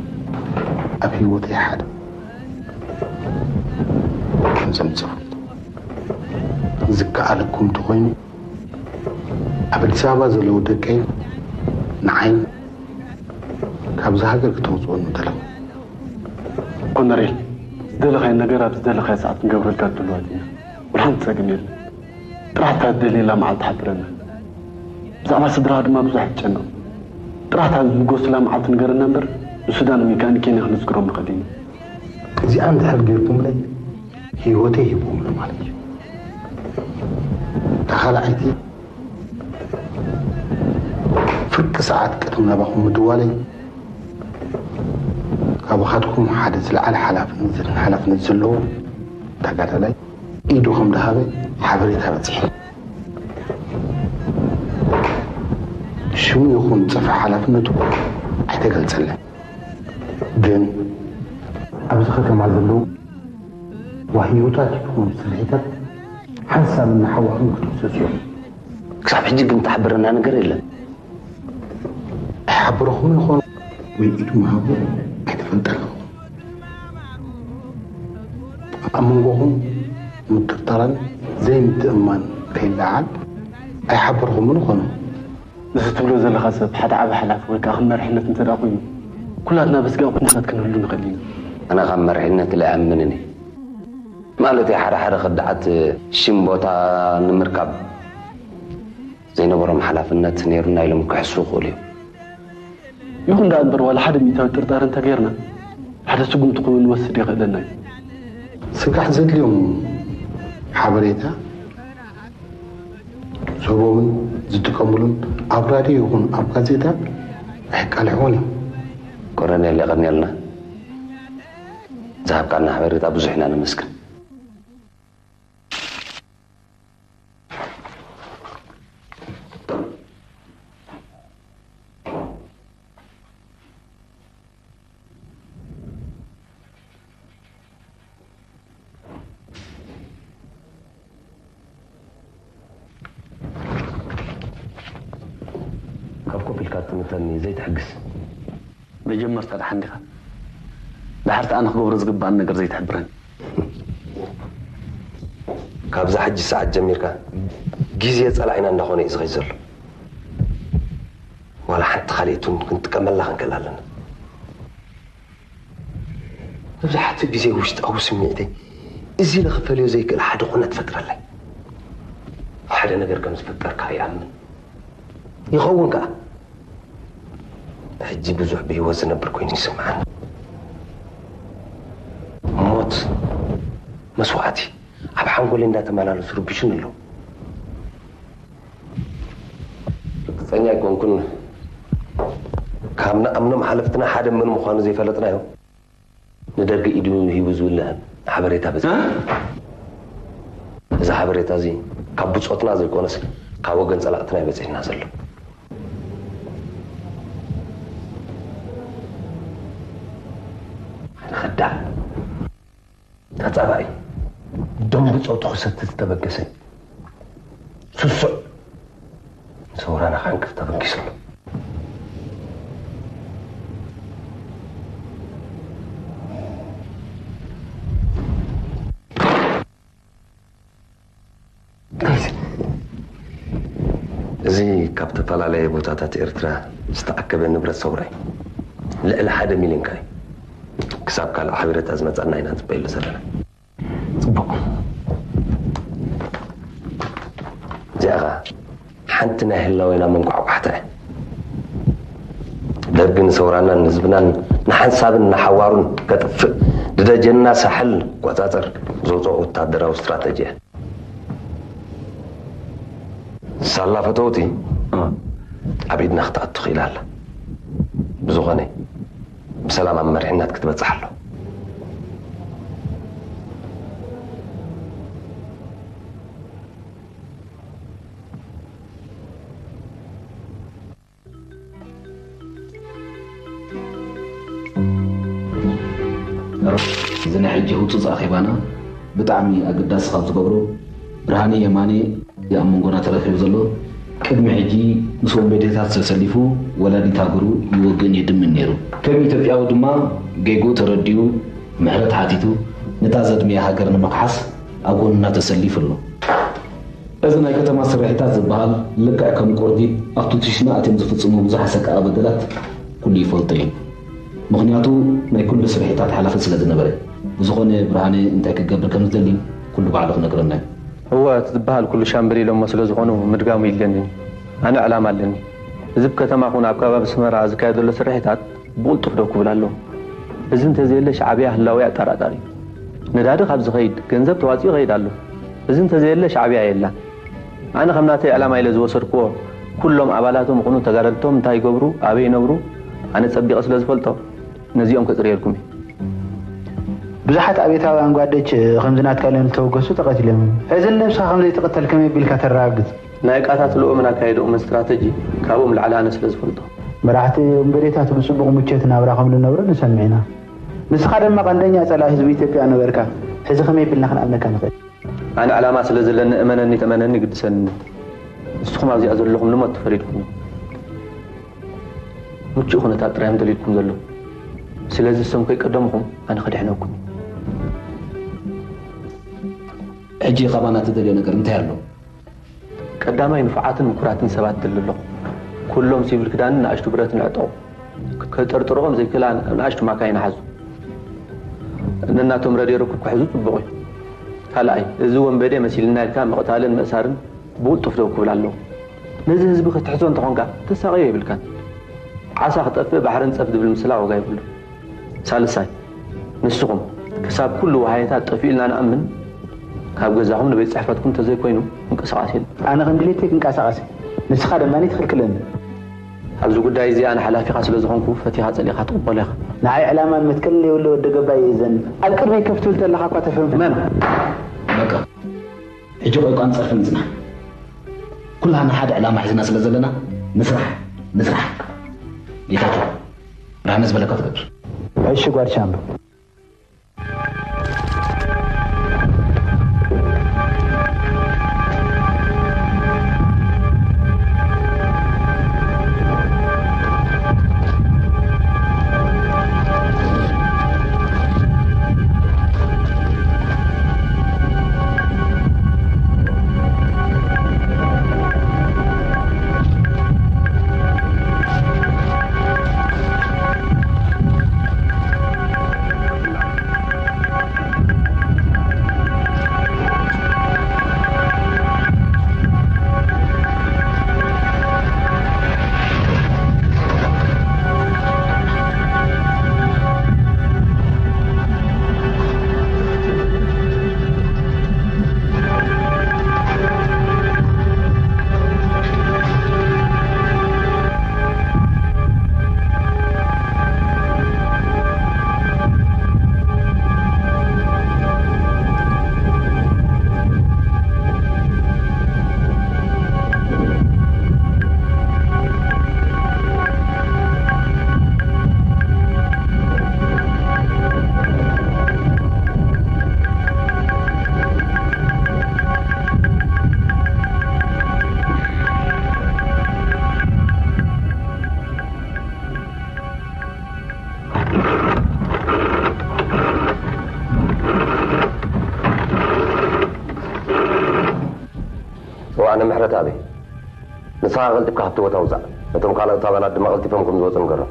ኣብ ህይወተይ ሓደ ከም ዘምጽእ ዝከኣለኩም እንተኾይኑ፣ ኣብ ኣዲስ ኣበባ ዘለዉ ደቀይ ንዓይ ካብዛ ሃገር ክተውፅኡኒ ምደለኹ። ኮነሬል፣ ዝደለኻዮ ነገር ኣብ ዝደለኻዮ ሰዓት ክንገብረልካ ድሉዋት ኢና። ወላ ሓንቲ ጸገም የለን። ጥራሕ እታ ትደልየላ መዓልቲ ሓብረና። ብዛዕባ ስድራኻ ድማ ብዙሕ ኣይትጨነቕ። ጥራሕ እታ ዝምጎስላ መዓልቲ ንገረና እምበር፣ ንሱዳን ወይ ከኣ ንኬንያ ክነስግሮም ንኽእል ኢና። እዚኣ እንድሕር ጌርኩምለይ፣ ህይወተይ ሂብኩምለይ ማለት እዩ። እታ ካልኣይቲ፣ ፍርቂ ሰዓት ቅድሚ ናባኹም ምድዋለይ፣ ካባኻትኩም ሓደ ዝለዓለ ሓላፍነት፣ ሓላፍነት ዘለዎ ተጋዳላይ ኢዱ ከም ደሃበ ሓበሬታ በጺሑ። ሽሙ ይኹን ጽፍሒ ሓላፍነቱ ኣይተገልጸለን። ግን ኣብዚ ከተማ ዘለዉ ዋህዮታት ይኹኑ ስርሒታት ሓንሳብ እናሓዋኹም ክትህሰሱ እዮም። ክሳብ ሕጂ ግን ተሓበረና ነገር የለን። ኣይሓበረኹምን ይኾኑ ወይ ኢዱ ምሃቡ ኣይተፈልጠን ኣለኹም። ኣብ መንጎኹም ምጥርጣርን ዘይምትእምማን ከይለዓል ኣይሓበርኹምን ይኾኑ። እዚ ትብሎ ዘለኻ ሰብ ሓደ ዓቢ ሓላፊ ወይ ከኣ ከም መሪሕነት እንተ ደኣ ኮይኑ፣ ኩላትና በስጋእ ኩነታት ክንህሉ ንኽእል ኢና። ኣነ ካብ መሪሕነት ኣይኣምንን እየ። ማለተይ ሓደ ሓደ ከዳዓት ሽም ቦታ ንምርካብ ዘይነበሮም ሓላፍነት ነይሩና ኢሎም ክሕስዉ ይኽእሉ እዮም። ይኹን ደኣ እምበር ዋላ ሓደ ሚእታዊ ጥርጣረ እንተ ጌርና፣ ሓደ ስጉምቲ ክንወስድ የኽእለና እዩ። ስጋዕ ዘድልዮም ሓበሬታ ሰቦምን ዝጥቀምሉን ኣብ ራድዮ ይኹን ኣብ ጋዜጣ ኣየቃልሕዎን እዮም። ኮረኔል የቐንየልና። ዝሃብካና ሓበሬታ ብዙሕ ኢና ነመስግን። ካብ ኮፍ ኢልካ ትምተኒ ዘይትሕግስ። መጀመርታ ደሓን ዲኻ? ድሓር ከኣ ንኽገብሮ ዝግባኣኒ ነገር ዘይትሕብረኒ። ካብዛ ሕጂ ሰዓት ጀሚርካ ግዜ ጸላኢና እንዳኾነ እዩ ዝኸይድ ዘሎ። ዋላ ሓንቲ ካልኣይቱን ክንጥቀመላ ክንክእል ኣለና። መብዛሕትኡ ግዜ ውሽጣዊ ስምዒተይ እዚ ኢለ ክፈልዮ ዘይክእል ሓደ ኩነት ፈጥረለይ። ሓደ ነገር ከም ዝፍጠር ከኣ ይኣምን። ይኸውን ከኣ። ሕጂ ብዙሕ ብህይወት ዝነብር ኮይኑ ይስምዓኒ። ሞት፣ መስዋእቲ ኣብ ሓንጎለይ እንዳተመላለሱ ርብሹኒ ኣለዉ። ርግጸኛ ኣይኮንኩን። ካብ ንኣምኖም ሓለፍትና ሓደ መን ምዃኑ ዘይፈለጥናዮ፣ ንደርጊ ኢዱ ሂቡ ዝብል ሓበሬታ በጺሑ። እ? እዚ ሓበሬታ እዚ ካብ ብጾትና ዘይኮነስ ካብ ወገን ጸላእትና እዩ በጺሕና ዘሎ። ሓደ ከዳዕ ተጻባኢ ደም ብጾቱ ክሰቲ ዝተበገሰ ስሱዕ ንሰውራና ክዓንቅፍ ተበጊሱ ኣሎ። እዚ ካብ ዝተፈላለየ ቦታታት ኤርትራ ዝተኣከበ ንብረት ሰውራ እዩ። ልዕሊ ሓደ ሚልዮን ካይ ክሳብ ካልእ ሓበሬታ ዝመጻና ኢና ንጽበየሉ ዘለና። ጽቡቕ። እዚኣ ኸኣ ሓንቲ ናይ ህላዌና መንቋዕቋሕታ እያ። ደርጊ ንሰውራናን ንህዝብናን ንሓንሳብን ንሓዋሩን ከጥፍእ ንደጀንና ሳሕል ቆጻጸር ዘውፅኦ ወታደራዊ ስትራተጂ እያ። ሳላ ፈተውቲ ኣብ ኢድና ክትኣቱ ክኢላ ኣላ። ብዝኾነ ብሰላም ኣብ መሪሕነት ክትበጽሕ ኣሎ። እዚ ናይ ሕጂ ህጹጽ ኣኼባና ብጣዕሚ ኣገዳሲ ካብ ዝገብሮ፣ ብርሃነ የማነ ኣብ መንጎና ተረኺቡ ዘሎ፣ ቅድሚ ሕጂ ምስ ወንበዴታት ተሰሊፉ ወላዲት ሃገሩ ይወግእን የድምን ነይሩ። ከም ኢትዮጵያዊ ድማ ጌግኡ ተረዲኡ ምሕረት ሓቲቱ ነታ ዘድመያ ሃገር ንምኽሓስ ኣብ ጎንና ተሰሊፉ ኣሎ። እዚ ናይ ከተማ ስርሒታት ዝበሃል ልክዕ ከም ቆርዲድ ኣብቲ ቱሽና ኣትዮም ዝፍጽሙ ብዙሓት ሰቃቒ በደላት ኩሉ ይፈልጦ እዩ። ምኽንያቱ ናይ ኩሉ ስርሒታት ሓላፊ ስለ ዝነበረ። ብዝኾነ ብርሃነ እንታይ ክገብር ከም ዝደሊ ኩሉ ባዕሉ ክነግረና እዩ። እወ እቲ ዝበሃል ኩሉ ሻምበል ኢሎሞ ስለ ዝኾኑ ምድጋሙ ይድልየኒ እዩ። ኣነ ዕላማ ኣለኒ። እዚ ብከተማ ኹን ኣብ ከባቢ ኣስመራ ዝካየድ ዘሎ ስርሒታት ብቕልጡፍ ደው ክብል ኣለዎ። እዚ እንተዘየለ ሻዕብያ ህላዌ ኣጠራጣሪ እዩ። ነዳዲ ካብ ዝኸይድ ገንዘብ ተዋጺኡ ይኸይድ ኣሎ። እዚ እንተዘየለ ሻዕብያ የላን። ኣነ ከም ናተይ ዕላማ ኢለ ዝወሰድክዎ ኩሎም ኣባላቶም ይኹኑ ተጋደልቶም እንታይ ይገብሩ ኣበይ ይነብሩ ኣነ ጸቢቐ ስለ ዝፈልጦ ነዚኦም ከጽርየልኩም እየ። ብዙሓት ኣብዮታውያን ጓደች ከምዚ ናትካ ኢሎም ዝተወገሱ ተቐቲሎም እዮም። ሕዚ ነብስኻ ከም ዘይትቕተል ከመይ ኣቢልካ ተረጋግጽ? ናይ ቃታትልኦምን ኣካይድኦምን ስትራተጂ ካብኦም ላዕሊ ኣነ ስለ ዝፈልጦ። መራሕቲ ወንበዴታት ብጽቡቕ ምቸት ናብራ ከም ዝነብሩ ንሰምዕ ኢና። ንስኻ ድማ ቀንደኛ ጸላኢ ህዝቢ ኢትዮጵያ ነበርካ። ሕዚ ከመይ ኣቢልና ክንኣምነካ ንኽእል? ኣነ ዕላማ ስለ ዘለኒ እመነኒ ተመነኒ ግድሰኒ። ንስኹም ኣብዚኣ ዘለኹም ንሞት ተፈሪድኩም። ምቹእ ኩነታት ጥራይ እዮም ደልዩልኩም ዘለዉ። ስለዚ እሶም ከይቀደምኹም ኣነ ከድሕነኩም። ሕጂ ካባና ትደልዮ ነገር እንታይ ኣሎ? ቀዳማይ ንፉዓትን ምኩራትን ሰባት ትደሊ ኣለኹ። ኩሎም ሲቪል ክዳንን ንኣሽቱ ብረትን ዕጠቑ። ከጠርጥርኦም ዘይክእላ ንኣሽቱ ማካይን ሓዙ። ነናቶም ረድዮ ርክብ ክሕዙ ጽቡቕ እዩ። ካልኣይ፣ እዚ ወንበዴ መሲልና ኢልካ ምቕታልን ምእሳርን ብቕልጡፍ ደው ክብል ኣለዎ። ነዚ ህዝቢ ክትሕዞ እንተኾንካ ተሳቕዮ የብልካን። ዓሳ ክጠፍእ ባሕሪ ንጸፍ ዝብል ምስላ ዋጋ የብሉን። ሳልሳይ፣ ንስኹም ክሳብ ኩሉ ወሃየታት ጠፊኡ ኢልና ንኣምን፣ ካብ ገዛኹም ንቤት ጽሕፈትኩም እንተዘይኮይኑ ምንቅስቓስ የለን። ኣነ ከም ድሌተይ ክንቀሳቐስ እየ፣ ንስኻ ድማ ትኽልክለኒ። ኣብዚ ጉዳይ እዚ ኣነ ሓላፊኻ ስለ ዝኾንኩ ፈቲኻ ጸሊእኻ ትቕበሎ ኢኻ። ንዓይ ዕላማን መትከልን ዘይብሉ ወዲ ገባይ እየ ዘን ኣብ ቅድመይ ከፍ ትብል ተለኻ እኳ ተፈንፍን። መን? በቃ ሕጂ ቆይቋን ጸርፍን ይጽናሕ። ኩላህና ሓደ ዕላማ ሒዝና ስለ ዘለና ንስራሕ ንስራሕ። ጌታቸው ብርሃነ ዝበለካ ትገብር። እሺ ጓድ ሻምበል። ምሕረት ኣበይ? ንስኻ ቀልጢፍካ ካብቲ ቦታ ውጻእ። ነቶም ካልኦት ኣባላት ድማ ቀልጢፎም ከም ዝወጹ ንገሮም።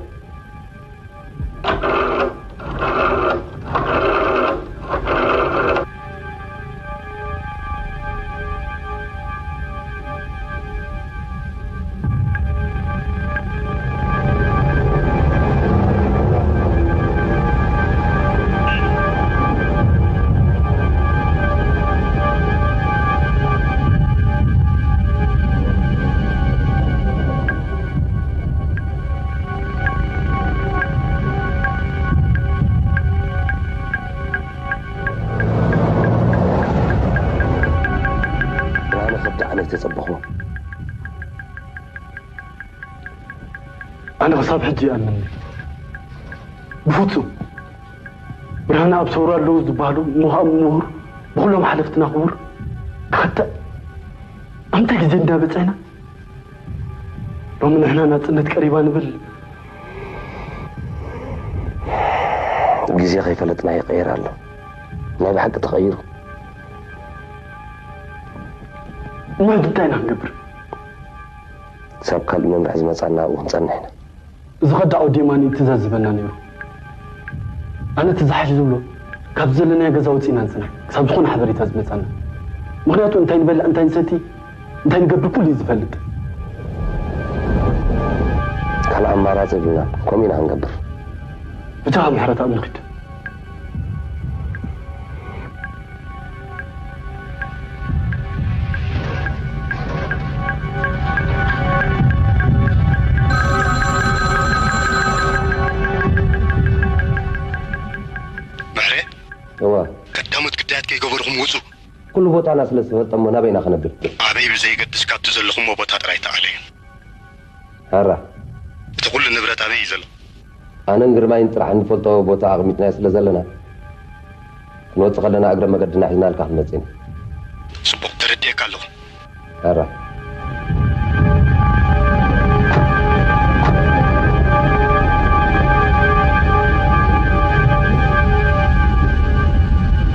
ብርሃነ ከብዲ ዓመይ ተጸበኹ። ኣነ ክሳብ ሕጂ ይኣምን። ብፍጹም። ብርሃነ ኣብ ሰውራ ኣለዉ ዝበሃሉ ምዃም ምሁር፣ ብኹሎም ሓለፍትና ክቡር፣ ተኸታእ። ኣንታይ ግዜ እንዳበጸና? ሎሚ ንሕና ናጽነት ቀሪባ ንብል። ግዜ ከይፈለጥና ይቀየር ኣሎ። ናይ ብሓቂ ተቐይሩ። እሞ ሕጂ እንታይ ኢና ክንገብር? ክሳብ ካልእ መምርሒ ዝመጻና ኣብኡ ክንጸንሕ ኢና። እዚ ከዳዕ ወዲ የማኒ ትእዛዝ ዝበና ነይሩ። ኣነ እቲ ዝሓሽ ዝብሎ ካብ ዘለናዮ ገዛ ወጺእና ንጽናሕ ክሳብ ዝኾነ ሓበሬታ ዝመጻና። ምኽንያቱ እንታይ ንበልዕ እንታይ ንሰቲ እንታይ ንገብር ኩሉ እዩ ዝፈልጥ። ካልእ ኣማራጺ የብልናን። ከምኡ ኢና ክንገብር። ብጃኻ ምሕረት ኣብ ንኺድ። ምሕሬ፣ እዋ። ቀዳሞት ግዳያት ከይገበርኹም ውጹ። ኩሉ ቦታና ስለ ዝተፈልጠ እሞ ናበይና ክነብል? ኣበይ ብዘይገድስ ካብቲ ዘለኹምዎ ቦታ ጥራይ ተኣለዩ። ሃራ። እቲ ኩሉ ንብረት ኣበይ እዩ ዘሎ? ኣነን ግርማይን ጥራሕ እንፈልጦ ቦታ ኣቕሚጥናዮ ስለ ዘለና፣ ክንወጽእ ከለና እግረ መገድና ሒዝናልካ ክንመጽእ ኢና። ጽቡቕ፣ ተረዲኤካ ኣለኹ። ኣራ።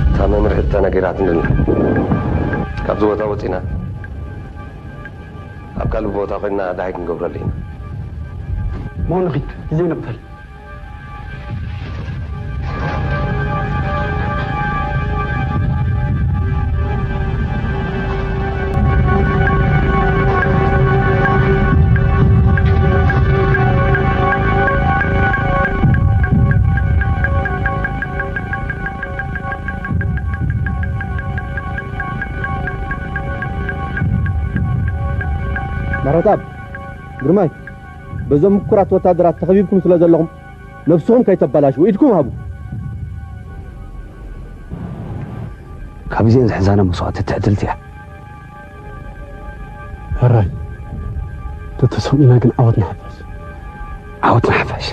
እታ መምርሒት ተነጊራትኒ ኣላ። ካብዚ ቦታ ወጺና ኣብ ካልእ ቦታ ኮይንና ደሃይ ክንገብረሉ ኢና። እሞ ንኺድ፣ ግዜ ንቕተል። መረታብ፣ ግርማይ፣ በዞም ምኩራት ወታደራት ተኸቢብኩም ስለ ዘለኹም፣ ነብስኹም ከይተበላሽዉ ኢድኩም ሃቡ። ካብ እዚኤን ዝሕዛና መስዋእቲ ትሕትልቲ እያ። ሕራይ፣ ተተሰሚዕና ግን ዓወትና ሓፋሽ። ዓወትና ሓፋሽ።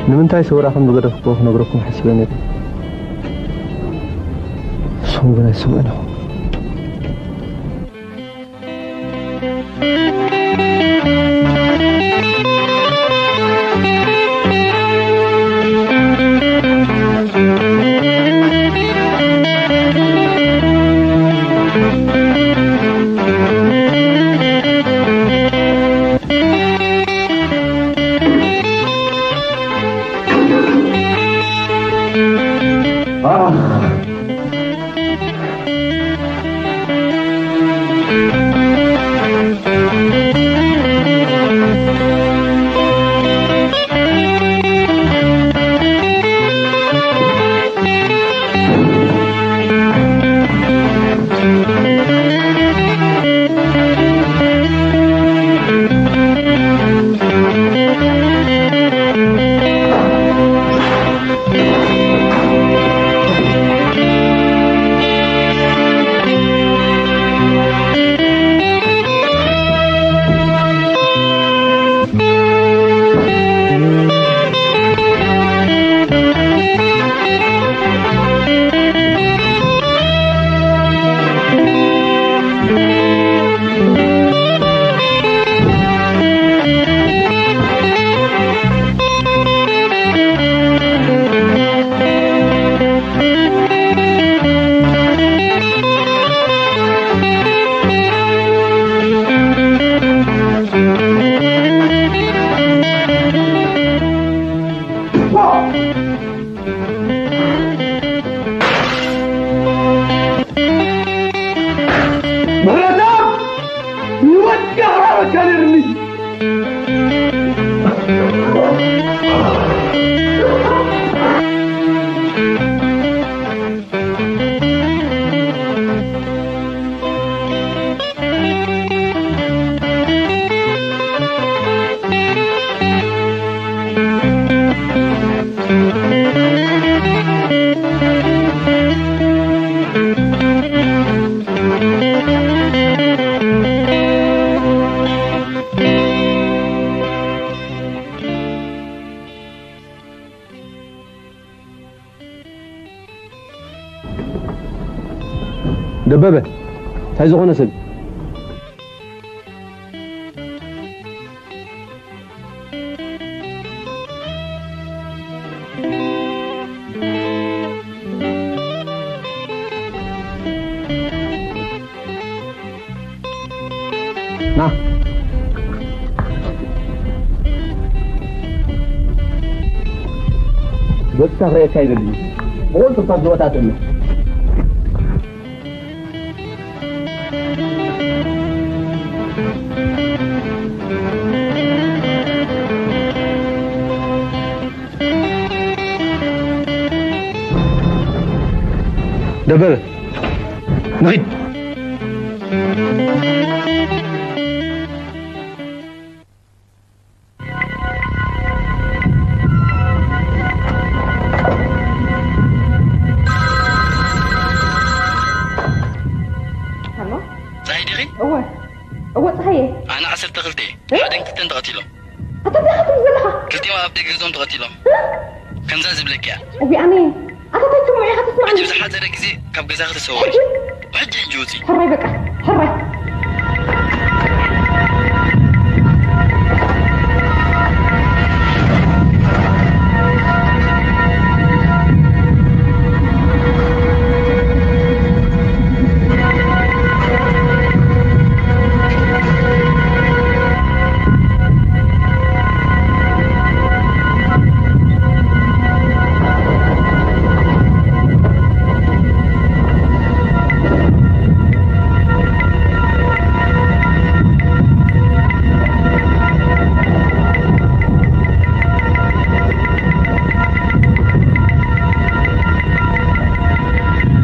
ንምንታይ ሰውራ ከም ዝገደፍኩዎ ክነግረኩም ሓሲበ ነይረ። እሱ ግን ኣይስምዕን ኢኹ። ምህረተኣብ ንወድካ ክረኸበካ ነይርኒ። ደበበ፣ እንታይ ዝኾነ ሰብ? ና። ገጽካ ክርእየካ ይደሊ። ብቐልጡፍካ ዝወጣጥና። ደበበ፣ ንኺድ። ኣሎ? ፀሓይ ዲኺ? እወ፣ እወ፣ ፀሓየ። ኣነ ዓሰርተ ክልተ እየ። እ? ሓደን ክልተን ተቐቲሎም። ኣታ እንታይ ኢኻ ትብል ዘለኻ? ክልቲኦም ኣብ ደገ ገዝኦም ተቐቲሎም። እ? ከምዛ ዝብለኪ እያ። እዚኣ ነይ። ኣታ እንታይ ትስምዖ ኢኻ ትስምዓኒ? ሕጂ ብዝሓጸረ ግዜ ካብ ገዛኺ ተሰወሪ። ሕጂ? ሕጂ፣ ሕጂ ውጺ። ሕራይ በቃ፣ ሕራይ።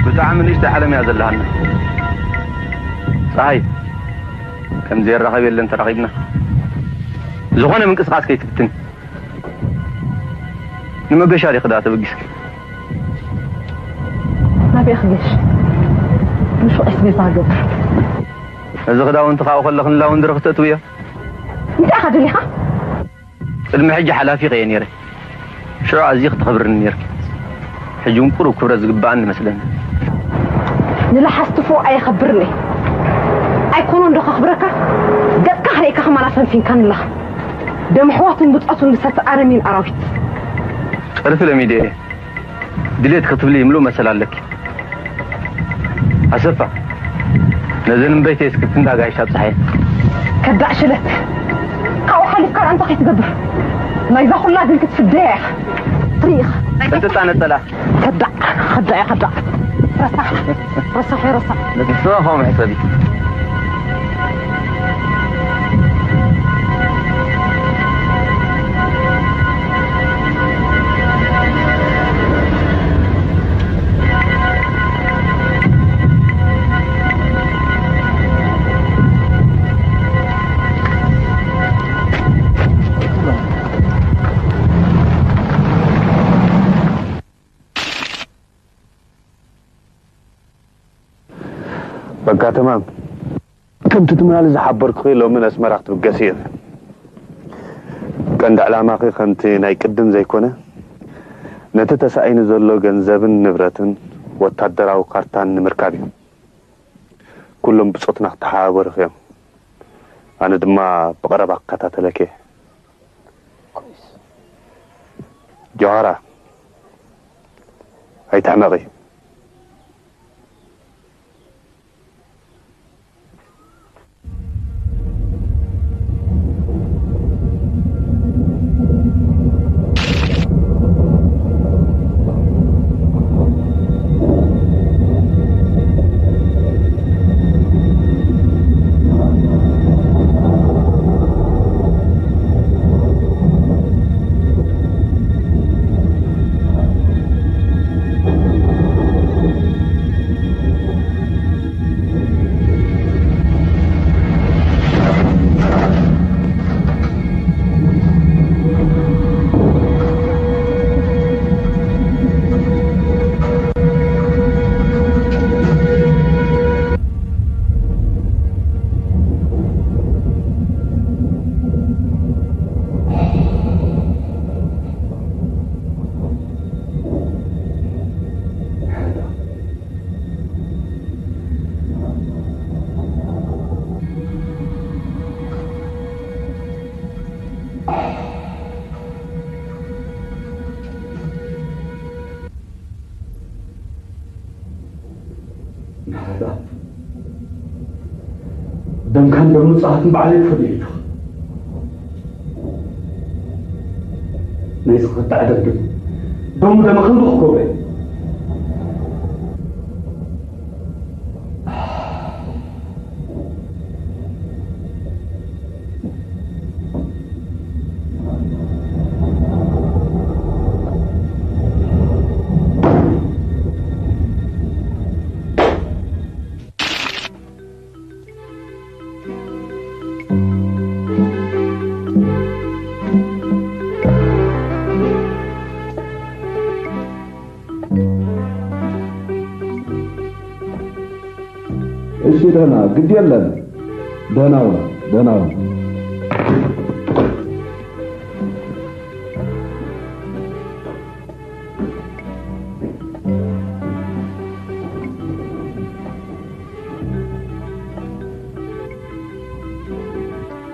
ብጣዕሚ ንእሽቶ ዓለም እያ ዘለሃና። ፀሃይ፣ ከም ዘየራኸብ የለን ተራኺብና። ዝኾነ ምንቅስቓስ ከይትብትን። ንመገሻ ዲኺ ደኣ ተበጊስኪ? ናበይ ክገሽ? ንሹቕ ኣስቤዛ ክገብር። እዚ ክዳውንቲ ካብኡ ከለኽን ላውንድሪ ክተእትውዮ? እንታይ ኢኻ ደሊኻ? ቅድሚ ሕጂ ሓላፊ ከየ ነይረ። ሽዑ ኣዝዩ ክተኽብርኒ ነይርኪ። ሕጂ እውን ቁሩብ ክብረት ዝግባኣኒ መስለኒ። ንለሓስቲ ፎእ ኣየኸብርን እየ። ኣይኮኖ እንዶ ከኽብረካ፣ ገጽካ ክርእየካ ከማን ኣፈንፊንካኒ ኣለኻ። ደም ኣሕዋትን ብጾቱን ዝሰቲ ኣረሚን ኣራዊት። ጸርፊ ለሚደ እየ። ድሌት ክትብሊ ምሉእ መሰል ኣለኪ። ኣሰፋ፣ ነዘን እምበይተይ እስኪ ክንዳ ጋይሽ ኣብጽሓየን። ከዳዕ ሽለት። ካብኡ ሓሊፍካ እንታይ ከይትገብር? ናይዛ ኩላ ግን ክትፍደያ ኢኻ። ትርኢ ኢኻ። እንጥጣ ነጸላ። ከዳዕ፣ ከዳዕ፣ ከዳዕ። ረሳሕ፣ ረሳሕ፣ ረሳሕ። ነቲ ስዋ ኸም ሕሰቢ። በቃ ተማም። ከምቲ ትማሊ ዝሓበርኩኺ ሎሚ ነስመራ ክትብገሲ ኢኺ። ቀንዲ ዕላማኺ ከምቲ ናይ ቅድም ዘይኮነ፣ ነቲ ተሳኢኑ ዘሎ ገንዘብን ንብረትን ወታደራዊ ካርታን ንምርካብ እዩ። ኩሎም ብጾትና ክተሓባበሩኺ እዮም። ኣነ ድማ ብቐረባ ክከታተለኪ እየ። ጆሃራ፣ ኣይትሕመቒ። ምሕረተኣብ፣ ደምካን ደም ንጹሃትን ባዕለይ ክፈድዮ ኢለኹ። ናይዚ ክኽታዕ ደም ግን ደሙ ደመኽን ብኽገብረ። እሺ፣ ደህና ግድ የለም። ደህና ሁኑ፣ ደህና ሁኑ።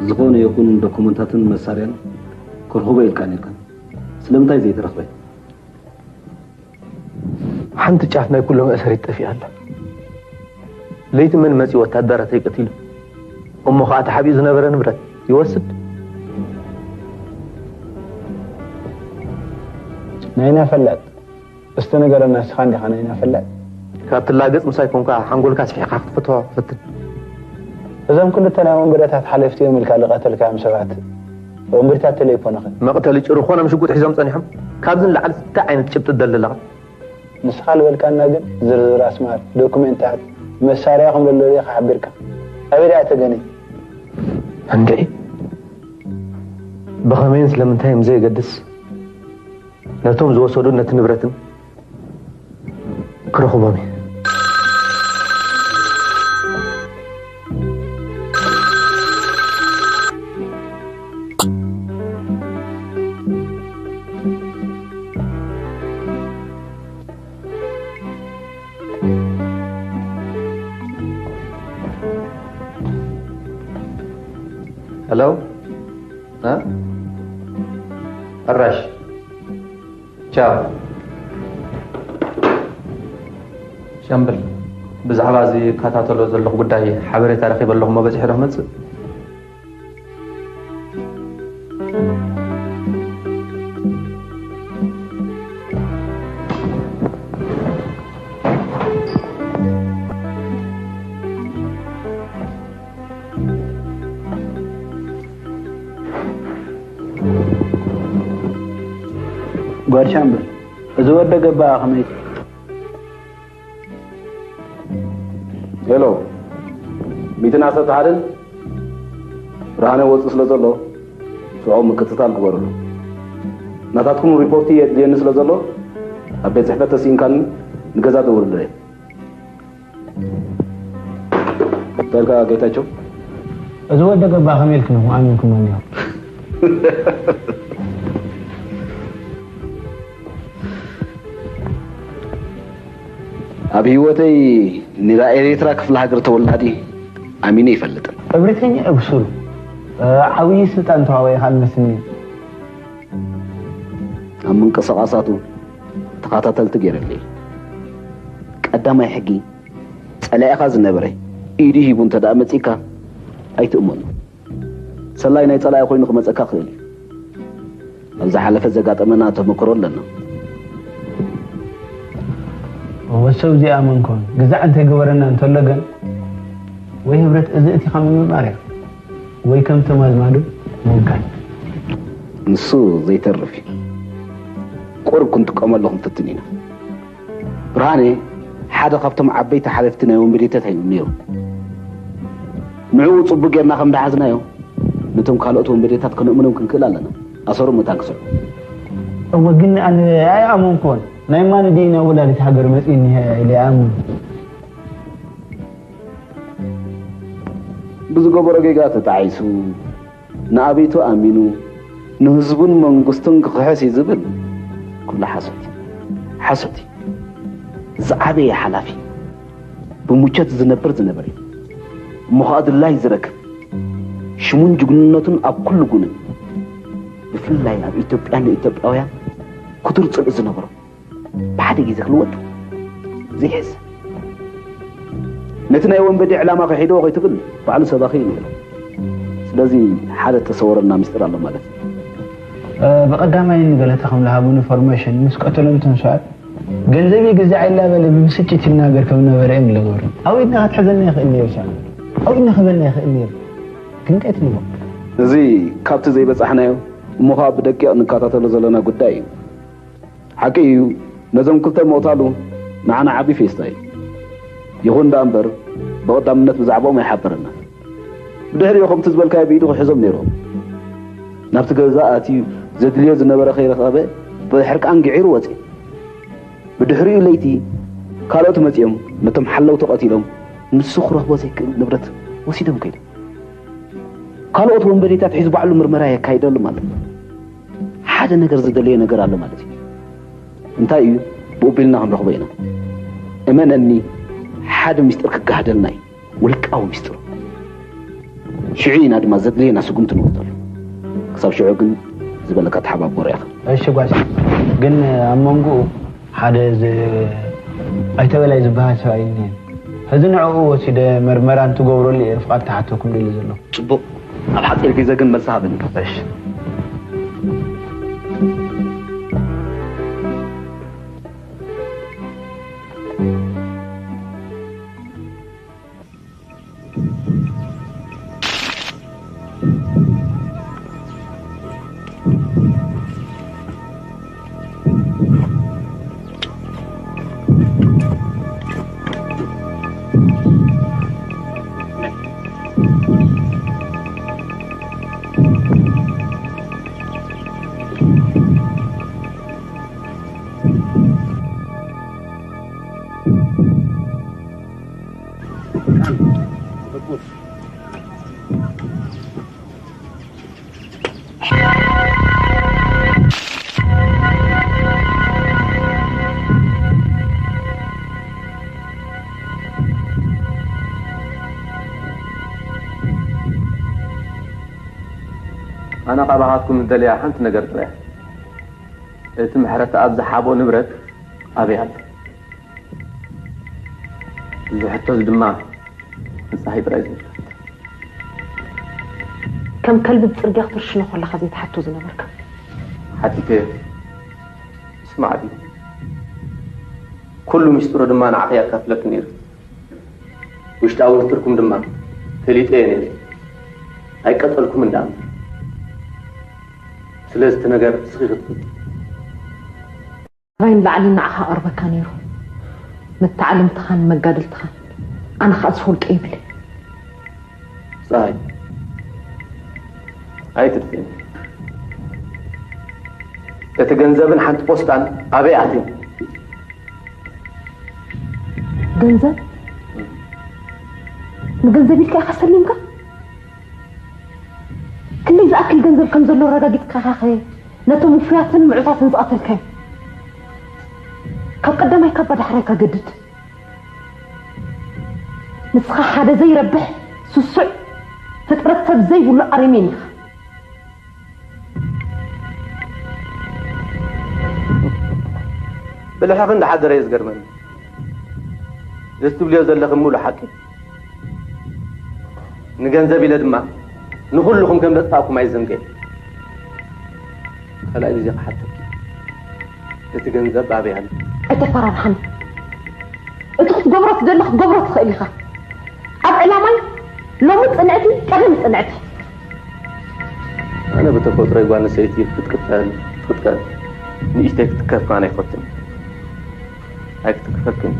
ዝኾነ ይኹን ዶኩመንታትን መሳርያን ክረኽቦ ኢልካ ነርካ። ስለምንታይ ዘይተረኽበ? ሓንቲ ጫፍ ናይ ኩሎም መእሰሪት ጠፊኣ ኣላ። ለይቲ መን መጺኡ ወታደራተይ ቀቲሉ? እሞ ኸኣ ተሓቢኡ ዝነበረ ንብረት ይወስድ? ናይና ፈላጥ፣ እስቲ ንገረና፣ ንስኻ እንዲኻ ናይና ፈላጥ? ካብ ትላገጽ ምሳይ ኮንካ ሓንጎልካ ስፊሕካ ክትፍትሖ ፈትን። እዞም ክልተ ናይ ወንበዴታት ሓለፍቲ እዮም ኢልካ ዝቐተልካዮም ሰባት ወንበዴታት ቴሌፎንኸ? መቕተሊ ጭሩ ኾኖም ሽጉጥ ሒዞም ጸኒሖም። ካብዚ ንላዕሊ እንታይ ዓይነት ጭብጢ ትደሊ ኣለኻ? ንስኻ ዝበልካና ግን ዝርዝር ኣስማት፣ ዶኩሜንታት፣ መሳርያ ከም ዘሎ ዲኻ ሓቢርካ? ኣበይ ደኣ ተገንዩ? እንድዒ፣ ብኸመይን ስለምንታይን ብዘየገድስ፣ ነቶም ዝወሰዱን ነቲ ንብረትን ክረኽቦም እየ። ሄሎ፣ እ? ሕራሽ። ቻው። ሻምበል፣ ብዛዕባ እዚ እከታተሎ ዘለኹ ጉዳይ ሓበሬታ ረኺበ ኣለኹ እሞ በጺሑ ዶ ክመጽእ? ጓድ ሻምበል፣ እዚ ወደ ገባ ከመይ? ሄሎ፣ ሚእትን ዓሰርተ ሓደን ብርሃነ ወፅእ ስለ ዘሎ ሽዑ ምክትታል ግበሩሉ። ናታትኩም ሪፖርት የድልየኒ ስለ ዘሎ ኣብ ቤት ፅሕፈት ተስኢንካኒ ንገዛ ደውልለይ። እንታይ ኢልካ ጌታቸው? እዚ ወደ ገባ ከመይ ኢልክን ኣሚንኩሞ እኒሆ? ኣብ ህይወተይ ንራ ኤርትራ ክፍለ ሃገር ተወላዲ ኣሚነ ይፈልጥን። እብሪተኛ እብሱል፣ እ፣ ዓብዪ ስልጣን ተዋዋኢ ካልመስኒ። ኣብ ምንቅስቓሳቱ ተኸታተልቲ ገይረለይ። ቀዳማይ ሕጊ፣ ጸላኢኻ ዝነበረ ኢዱ ሂቡ እንተ ደኣ መጺእካ ኣይትእመኖ። ሰላይ ናይ ጸላኢ ኮይኑ ክመጸካ ክእል እዩ። ኣብ ዝሓለፈ ዘጋጠመና ተመክሮ ኣለና። እወ፣ ሰብ ዘይኣመንኮን ግዛዕ እንተይገበረና እንተሎ ግን ወይ ህብረት እዚ እቲ ከም ምምማር እያ ወይ ከም ተማዝማዱ ምውካል። ንሱ ዘይተርፍ እዩ። ቁሩብ ክንጥቀመሉ ክንፍትን ኢና። ብርሃነ ሓደ ካብቶም ዓበይቲ ሓለፍቲ ናይ ወንበዴታት እዩ ነይሩ። ንዕኡ ጽቡቕ ጌርና ከም ደሓዝናዮ፣ ነቶም ካልኦት ወንበዴታት ከነእምኖም ክንክእል ኣለና። ኣሰሮም መታን ክስዕቡ። እወ፣ ግን ኣነ ኣይኣመንኩዎን። ናይ ማን ድዩ ናብ ወላዲት ሃገር መጺኡ እኒሀ ኢለ ኣይኣምን። ብዝገበሮ ጌጋ ተጣዒሱ፣ ንኣቤቱ ኣሚኑ፣ ንህዝቡን መንግስቱን ክኽሕስ እዩ ዝብል ኩሉ ሓሶት እዩ። ሓሶት እዩ። ዝዓበየ ሓላፊ፣ ብምቾት ዝነብር ዝነበረ እዩ። እሞ ኸኣ ድላይ ዝረክብ፣ ሽሙን ጅግንነቱን ኣብ ኩሉ ጉንን፣ ብፍላይ ኣብ ኢትዮጵያን ንኢትዮጵያውያን ክቱር ጽልኢ ዝነበሮ፣ ብሓደ ግዜ ክልወጥ ዘይሕሰብ። ነቲ ናይ ወንበዴ ዕላማ ክሒድዎ ከይትብል ባዕሉ ሰባኺ እዩ ነይሩ። ስለዚ ሓደ እተሰወረና ምስጢር ኣሎ ማለት እዩ። እ፣ ብቐዳማይ ንገለተ ከም ዝሃቡኒ ኢንፎርሜሽን ምስ ቀተሎም እቶም ሰባት ገንዘብ ይግዛዕ ኢላ በለ ብብስጭት ይናገር ከም ነበረ እዮም ዝገበሩ። ኣብ ኢድና ክትሕዘና ይኽእል ነይሩ ሳሚ። ኣብ ኢድና ክበና ይኽእል ነይሩ። ግን እንታይ ትብሎ? እዚ ካብቲ ዘይበጻሕናዮ እሞ ኸኣ ብደቂቕ ንከታተሎ ዘለና ጉዳይ እዩ። ሓቂ እዩ፣ ነዞም ክልተ ምቕታሉ ንዓና ዓቢ ፌስታ እዩ። ይኹን ደኣ እምበር፣ ብቐዳምነት ብዛዕባኦም ኣይሓበረናን። ብድሕሪኡ ከምቲ ዝበልካዮ ብኢዱ ክሕዞም ነይርዎ። ናብቲ ገዛ ኣትዩ ዘድልዮ ዝነበረ ከይረኸበ ብሕርቃን ግዒሩ ወጺኡ። ብድሕሪኡ ለይቲ ካልኦት መጺኦም ነቶም ሓለውቲ ቀቲሎም ንሱ ክረኽቦ ዘይክእል ንብረት ወሲዶም ከይዶም። ካልኦት ወንበዴታት ሒዙ ባዕሉ ምርመራ የካይደሉ ማለት እዩ። ሓደ ነገር ዝደለዮ ነገር ኣሎ ማለት እዩ። እንታይ እዩ? ብኡ ቢልና ክንረኽቦ ኢና። እመነኒ፣ ሓደ ምስጢር ክጋህደልና እዩ። ውልቃዊ ምስጢር። ሽዑ ኢና ድማ ዘድልየና ስጉምቲ ንወስደሉ። ክሳብ ሽዑ ግን ዝበለካ ተሓባበሩ ኢኻ። እሺ ጓስ፣ ግን ኣብ መንጎኡ ሓደ ዝ-፣ ኣይተ በላይ ዝበሃል ሰብኣይ እኒሀ። ሕዚ ንዕኡ ወሲደ መርመራ እንትገብረሉ እየ ፍቓድ ተሓተኩም ኢሉ ዘሎ። ጽቡቕ፣ ኣብ ሓጺር ግዜ ግን መልሲ ሃበኒ። እሺ። ካባኻትኩም ዝደልያ ሓንቲ ነገር ጥራይ። እቲ ምሕረተኣብ ዝሓቦ ንብረት ኣበይ ኣሎ? እዚ ሕቶዚ ድማ ንጻሂ ጥራይ ዝምልከት። ከም ከልቢ ብጽርግያ ክትርሽኖ ከለኻ ዘይትሓቶ ዝነበርካ። ሓቲተዮ። ስማዕኒ። ኩሉ ሚስጥሩ ድማ ንዓኺ ኣካፍለኪ ነይረ። ውሽጣዊ ንጥርኩም ድማ ፈሊጠዮ ነይረ። ኣይቀጸልኩምን ደኣ እምበር። ስለዚ እቲ ነገር እስኺ ክትፈልጢ። ካባይ ንላዕሊ ንዓኻ ኣቕርበካ ነይሩ። መተዓልምትኻን መጋድልትኻን። ኣነ ኸኣ ዝፈልጦ የብለይ። ጸሃይ፣ ኣይትጥፍእኒ። እቲ ገንዘብን ሓንቲ ፖስታን ኣበይ ኣትዩ? ገንዘብ? ንገንዘብ ኢልካ ኢኻ ሰሊምካ? ክንደይ ዝኣክል ገንዘብ ከም ዘሎ ኣረጋጊጽካ ኢኻ ኸ ነቶም ውፉያትን ምዑታትን ዝቐተልካዮም? ካብ ቀዳማይ ካባ ዳሕራይካ ገድድ። ንስኻ ሓደ ዘይረብሕ ስሱዕ ፍጥረት ሰብ ዘይብሉ ኣረሜን ኢኻ። ብልሕኺ እንዳሓደረ እዩ ዝገርመኒ። እዚ ትብልዮ ዘለኺ ሙሉእ ሓቂ። ንገንዘብ ኢለ ድማ ንኹልኹም ከም ዘጥፋእኩም ኣይዘንግዕን። ካልኣይ ግዜ ክሓተኪ፣ እቲ ገንዘብ ኣበይ ኣሎ? ኣይተፈራርሓኒ። እቲ ክትገብሮ ትደሊ ክትገብሮ ትኽእል ኢኻ። ኣብ ዕላማይ ሎሚ ጽንዕቲ፣ ቀደም ጽንዕቲ። ኣነ ብተፈጥሮይ ጓል ኣንስተይቲ ክትቅጠል፣ ክትቅጥቀጥ፣ ንእሽተይ ክትከፍ ከኣ ኣይፈቱን። ኣይክትክፈክን።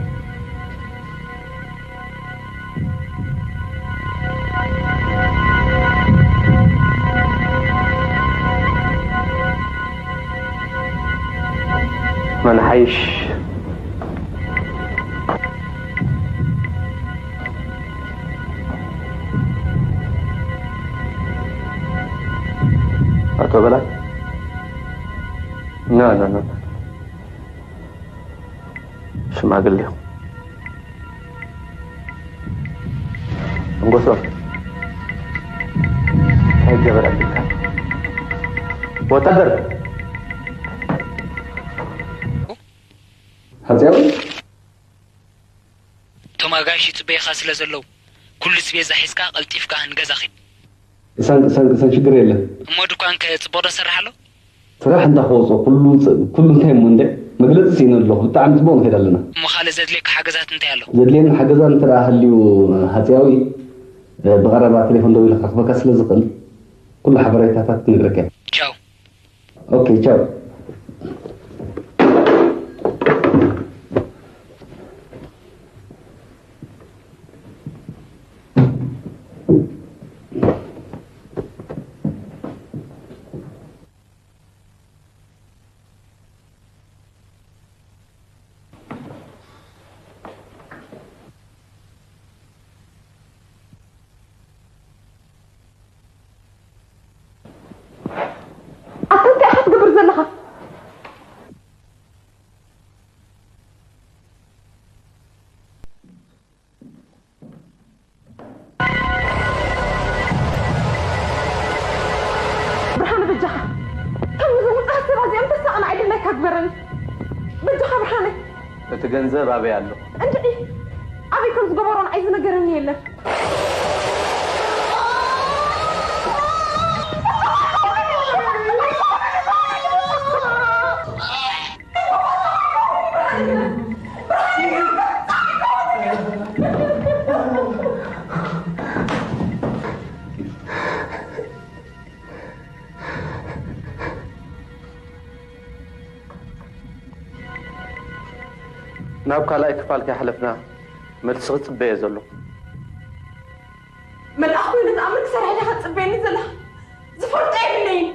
መን ሓይሽ? ኣቶ በላይ? ና፣ ና፣ ና። ሽማግሌ። እንጎሶ። እንታይ ይገበር ኣቢልካ? ወታደር። ሃጺያዊ? እቶም ኣጋይሽ ይጽበዩኻ ስለ ዘለዉ፣ ኩሉ ስቤዛ ሒዝካ ቀልጢፍካ ንገዛ ኺድ። ቅሳን፣ ቅሳን፣ ቅሳን፣ ሽግር የለን። እሞ ድኳንከ ጽቡቕ ዶ ሰርሕ ኣሎ? ስራሕ እንታይ ክወጾ? ኩሉ ጽ-፣ ኩሉ እንታይ እሞ እንደ መግለጺ ስኢነ ኣለኹ። ብጣዕሚ ጽቡቕ ንኸይድ ኣለና። እሞ ካልእ ዘድልየካ ሓገዛት እንታይ ኣሎ? ዘድልየኒ ሓገዛት እንተ ደኣ ሃልዩ፣ ሃጺያዊ፣ እ፣ ብቐረባ ቴሌፎን ደዊለ ክረኽበካ ስለ ዝኽእል፣ ኩሉ ሓበሬታታት ክነግረካ እየ። ቻው። ኦኬ፣ ቻው። ኣታ እንታይ ኢኻ ትገብር ዘለኻ? ብርሃነ በጃኻ፣ ከም ንዝውጻ ሰባት እዚኦም ተሳቐን ኣይድላይካ ግበረኒ። በጃኻ ብርሃነ። እቲ ገንዘብ ኣበይ ኣሎ? እንድዒ፣ ኣበይ ከም ዝገበሮ ንዓይ ዝነገረኒ የለን። ናብ ካልኣይ ክፋል ከይሓለፍና መልሲ ክጽበየ ዘሎ። መልኣኽ ኮይኑ ተኣምር ክሰርሕ ዲኻ ትጽበየኒ ዘለኻ? ዝፈልጦ የብለይን።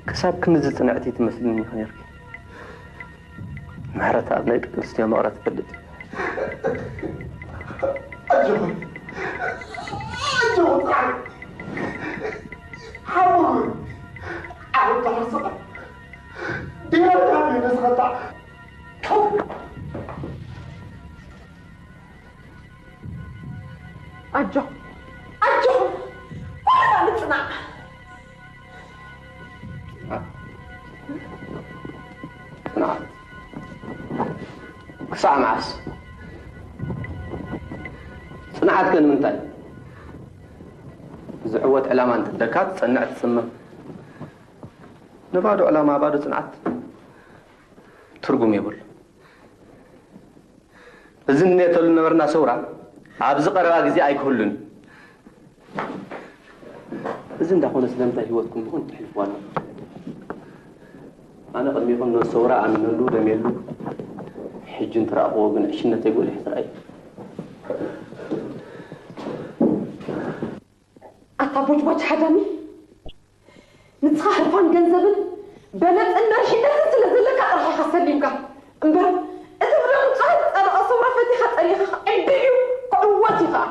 ክሳብ ክንድዚ ጽንዕቲ ትመስልኒ ኢኺ ነይርኪ። ምሕረተኣብ ናይ ደቂ ኣንስትዮ መቐረት ትፈልጥ። ኣጆኺ። ኣጆኺ፣ ጽዓሪ። ሓሙር። ዓቕሊ ተሓስቐ። ዲና ካብ ነስኸታ። ኣጆ፣ ኣጆ፣ ጽንዓት። ክሳዕ መዓስ? ጽንዓት ከ ንምንታይ? ዝዕወት ዕላማ እንተለካ ትጸንዕ ትጽመም። ንባዶ ዕላማ ባዶ ጽንዓት ትርጉም የብሉ። እዚ እንኔተሉ ነበርና ሰውራ ኣብዚ ቀረባ ግዜ ኣይክህሉን። እዚ እንዳኾነ ስለምንታይ ህይወትኩም ብኹን ትሕልፍዋ ኣለኹም? ኣነ ቅድሚኹም ነዚ ሰውራ ኣሚነሉ ደሜሉ ሕጂ እንትረኣኽዎ ግን ዕሽነተይ ጎሊሑ ተራእዩ። ኣታ ቦጅቦጅ ሓዳሚ፣ ንስኻ ህርፋን ገንዘብን በለጽን መሪሕነትን ስለ ዘለካ ጥራሕ ኢኻ ሰሊምካ እምበር፣ እዚ ብደም ንጹሃት ዝጸደቐ ሰውራ ፈቲኻ ጸኒሕኻ ዕድል እዩ ክዕወት እዩ ኸኣ።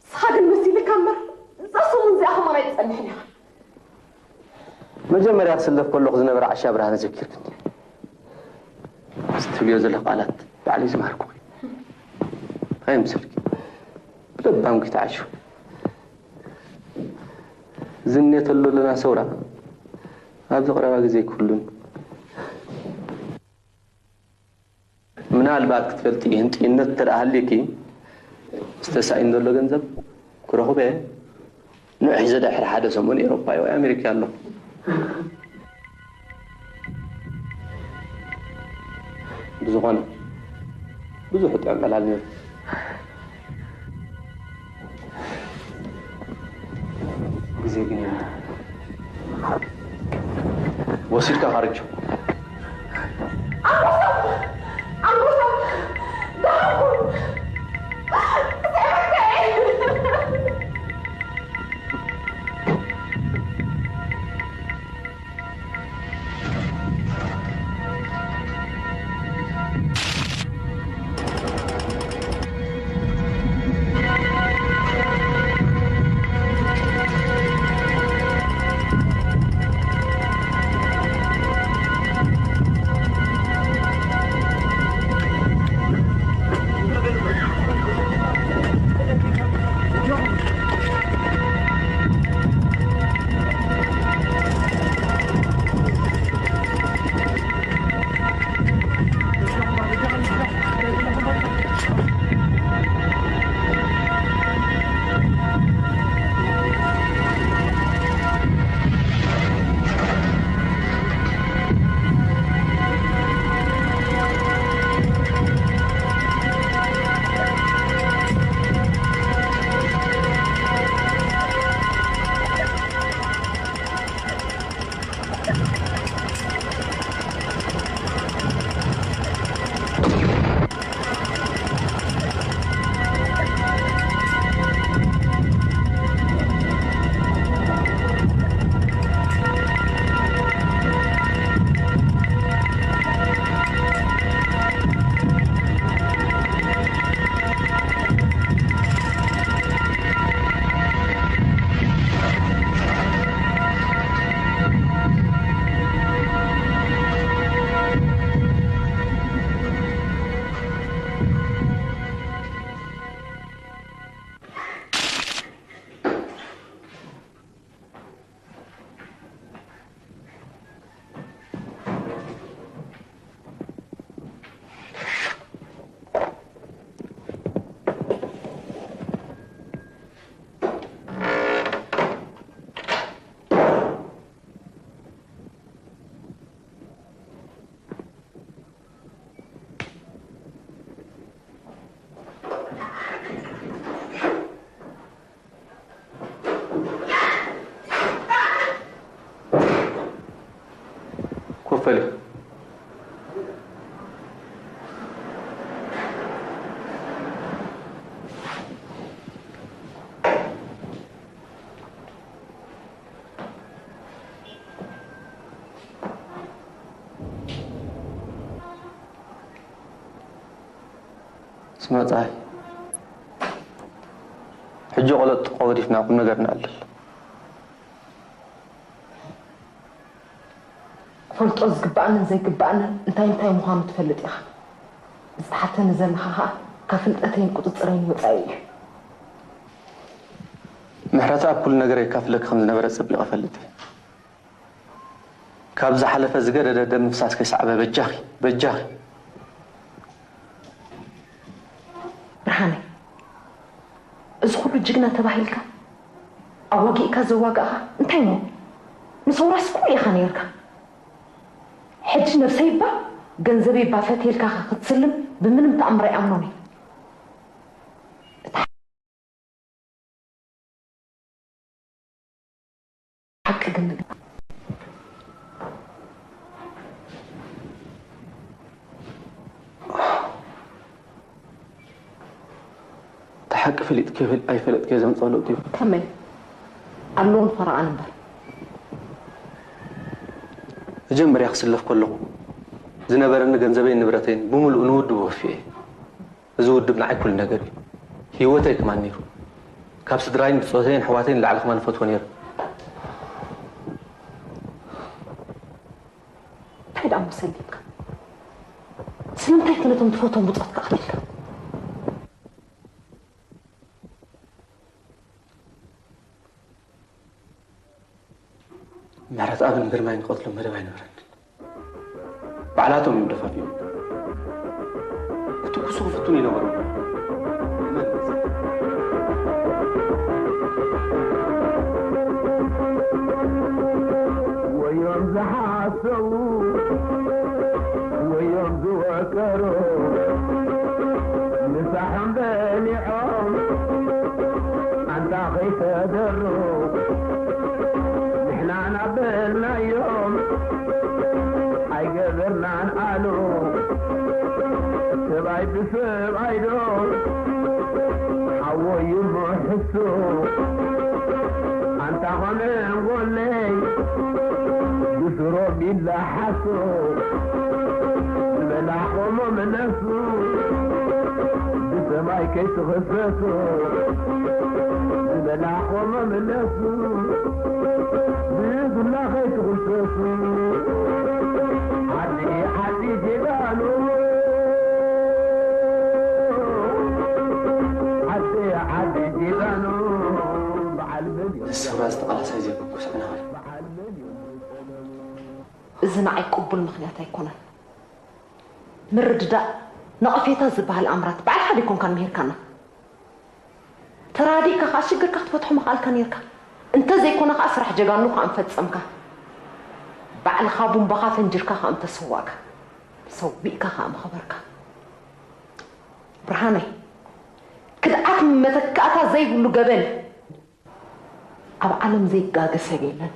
ንስኻ ግን መሲልካ እምበር፣ እዛ ሰሙን እዚኣ ኸማን ኣይትጸንሕን ኢኻ። መጀመርያ ክስለፍ ከለኹ ዝነበረ ዓሻ ብርሃነ ዘኪርክኒ። እዚ ትብልዮ ዘለኺ ቃላት ባዕለይ ዝመሃርኩኺ። ኣይምሰልኪ። ብለባምኪ ተዓሹ። ዝኔተሉ ኣለና ሰውራ ኣብዚ ቀረባ ግዜ ኣይክህሉን። ምናልባት ክትፈልጢ ህንጥይነት እንተ ደኣ ሃልዩኪ፣ ዝተሳኢን ዘሎ ገንዘብ ክረኽቦ እየ። ንዑ ሒዘ ድሕሪ ሓደ ሰሙን ኤውሮጳ ወይ ኣሜሪካ ኣለኹ። ብዝኾነ ብዙሕ ጥዑም ዕላል ነይሩ። ግዜ ግን የለን። ወሲድካ ካርጆ። ኮፈሊ። ስማ ጸሓይ፣ ሕጂ ቆለጥ ጥቆ ገዲፍና ቁም ነገር ንዕልል። ክፈልጦ ዝግባኣንን ዘይግባኣንን እንታይ እንታይ ምዃኑ ትፈልጥ ኢኻ። ዝጸሓተኒ ዘለኻ ኸኣ ካብ ፍልጠተይን ቁጽጽረይን ወጻኢ እዩ። ምሕረተኣብ ኩሉ ነገር የካፍለኪ ከም ዝነበረ ጸቢቐ እፈልጥ እየ። ካብ ዝሓለፈ ዝገደደ ደም ምፍሳስ ከይሰዓበ በጃኺ፣ በጃኺ። ብርሃነይ፣ እዚ ኩሉ ጅግና ተባሂልካ ኣዋጊእካ ዘዋጋእኻ እንታይ እሞ ንሰውራስ ኩሉ ኢኻ ነይርካ። ሕጂ ነብሰይ እባ ገንዘበይ እባ ፈትየልካ ክትስልም ብምንም ተኣምር ኣይኣምኖን እየ። ሓቂ ግን ንገር። እቲ ሓቂ ፈሊጥኪ ኣይፈለጥኪ ዘምፅኦ ለውጢ እዩ። ከመይ ኣለውን ፈረቓን እምበር። መጀመርያ ክስለፍ ከለኹ ዝነበረኒ ገንዘበይን ንብረተይን ብምሉእ ንውድቡ ወፊየ። እዚ ውድብ ንዓይ ኩሉ ነገር እዩ። ህይወተይ ከማን ነይሩ። ካብ ስድራይን ብፆተይን ኣሕዋተይን ንላዕሊ ከማን እፈትዎ ነይረ። እንታይ ደኣ እሞ ሰሊምካ? ስለምንታይ ከ ነቶም ትፈትዎም ብፆትካ ቀቲልካ? ምሕረተኣብን ግርማይን ክቐትሎም መደብ ኣይነበረንን። ባዕላቶም እዮም ደፋፊኦም። ክትኩሱ ክፍትኑ ይነበሩ። ወዮም ዝሓሰቡ ወዮም ዝወቀሩ ምሳሖም በሊዖም ኣንታ ከይተደሩ ንሕና ናበልናዮም ኣይገበርናን ኣሉ ሰብኣይ ብሰብኣይ ዶ ሓወይ እሞ ሕሱ ኣንታ ኾነ ጎለይ ብስሮም ይለሓሱ ዝበላዕኹሞ መለሱ ብሰማይ ከይትኽሰሱ ዝበላዕኹሞ መለሱ ብዱላ ከይትኽሰሱ ዓዲ ዓዲ ጀጋኑ ዓዲ ዓዲ ጀጋኑ በዓል መን እዩ ንስኽራ ዝተቓላሳይ ዘይኮንኩስ ዕናዋይ። እዚ ንዓይ ቅቡል ምኽንያት ኣይኮነን። ምርድዳእ፣ ነቐፌታ ዝበሃል ኣምራት ባዕልኻ ዲኮንካን ምሂርካና። ተራዲእካ ከኣ ሽግርካ ክትፈትሖ ምኽኣልካ ነይርካ። እንተዘይኮነ ከኣ ስራሕ ጀጋኑ ከኣ ምፈጸምካ። ባዕልኻ ቡምባኻ ፈንጂርካ ከኣ ምተሰዋእካ። ሰዊእካ ከኣ ምኸበርካ። ብርሃነይ፣ ክድዓት መተካእታ ዘይብሉ ገበን። ኣብ ዓለም ዘይጋገ ሰብ የለን።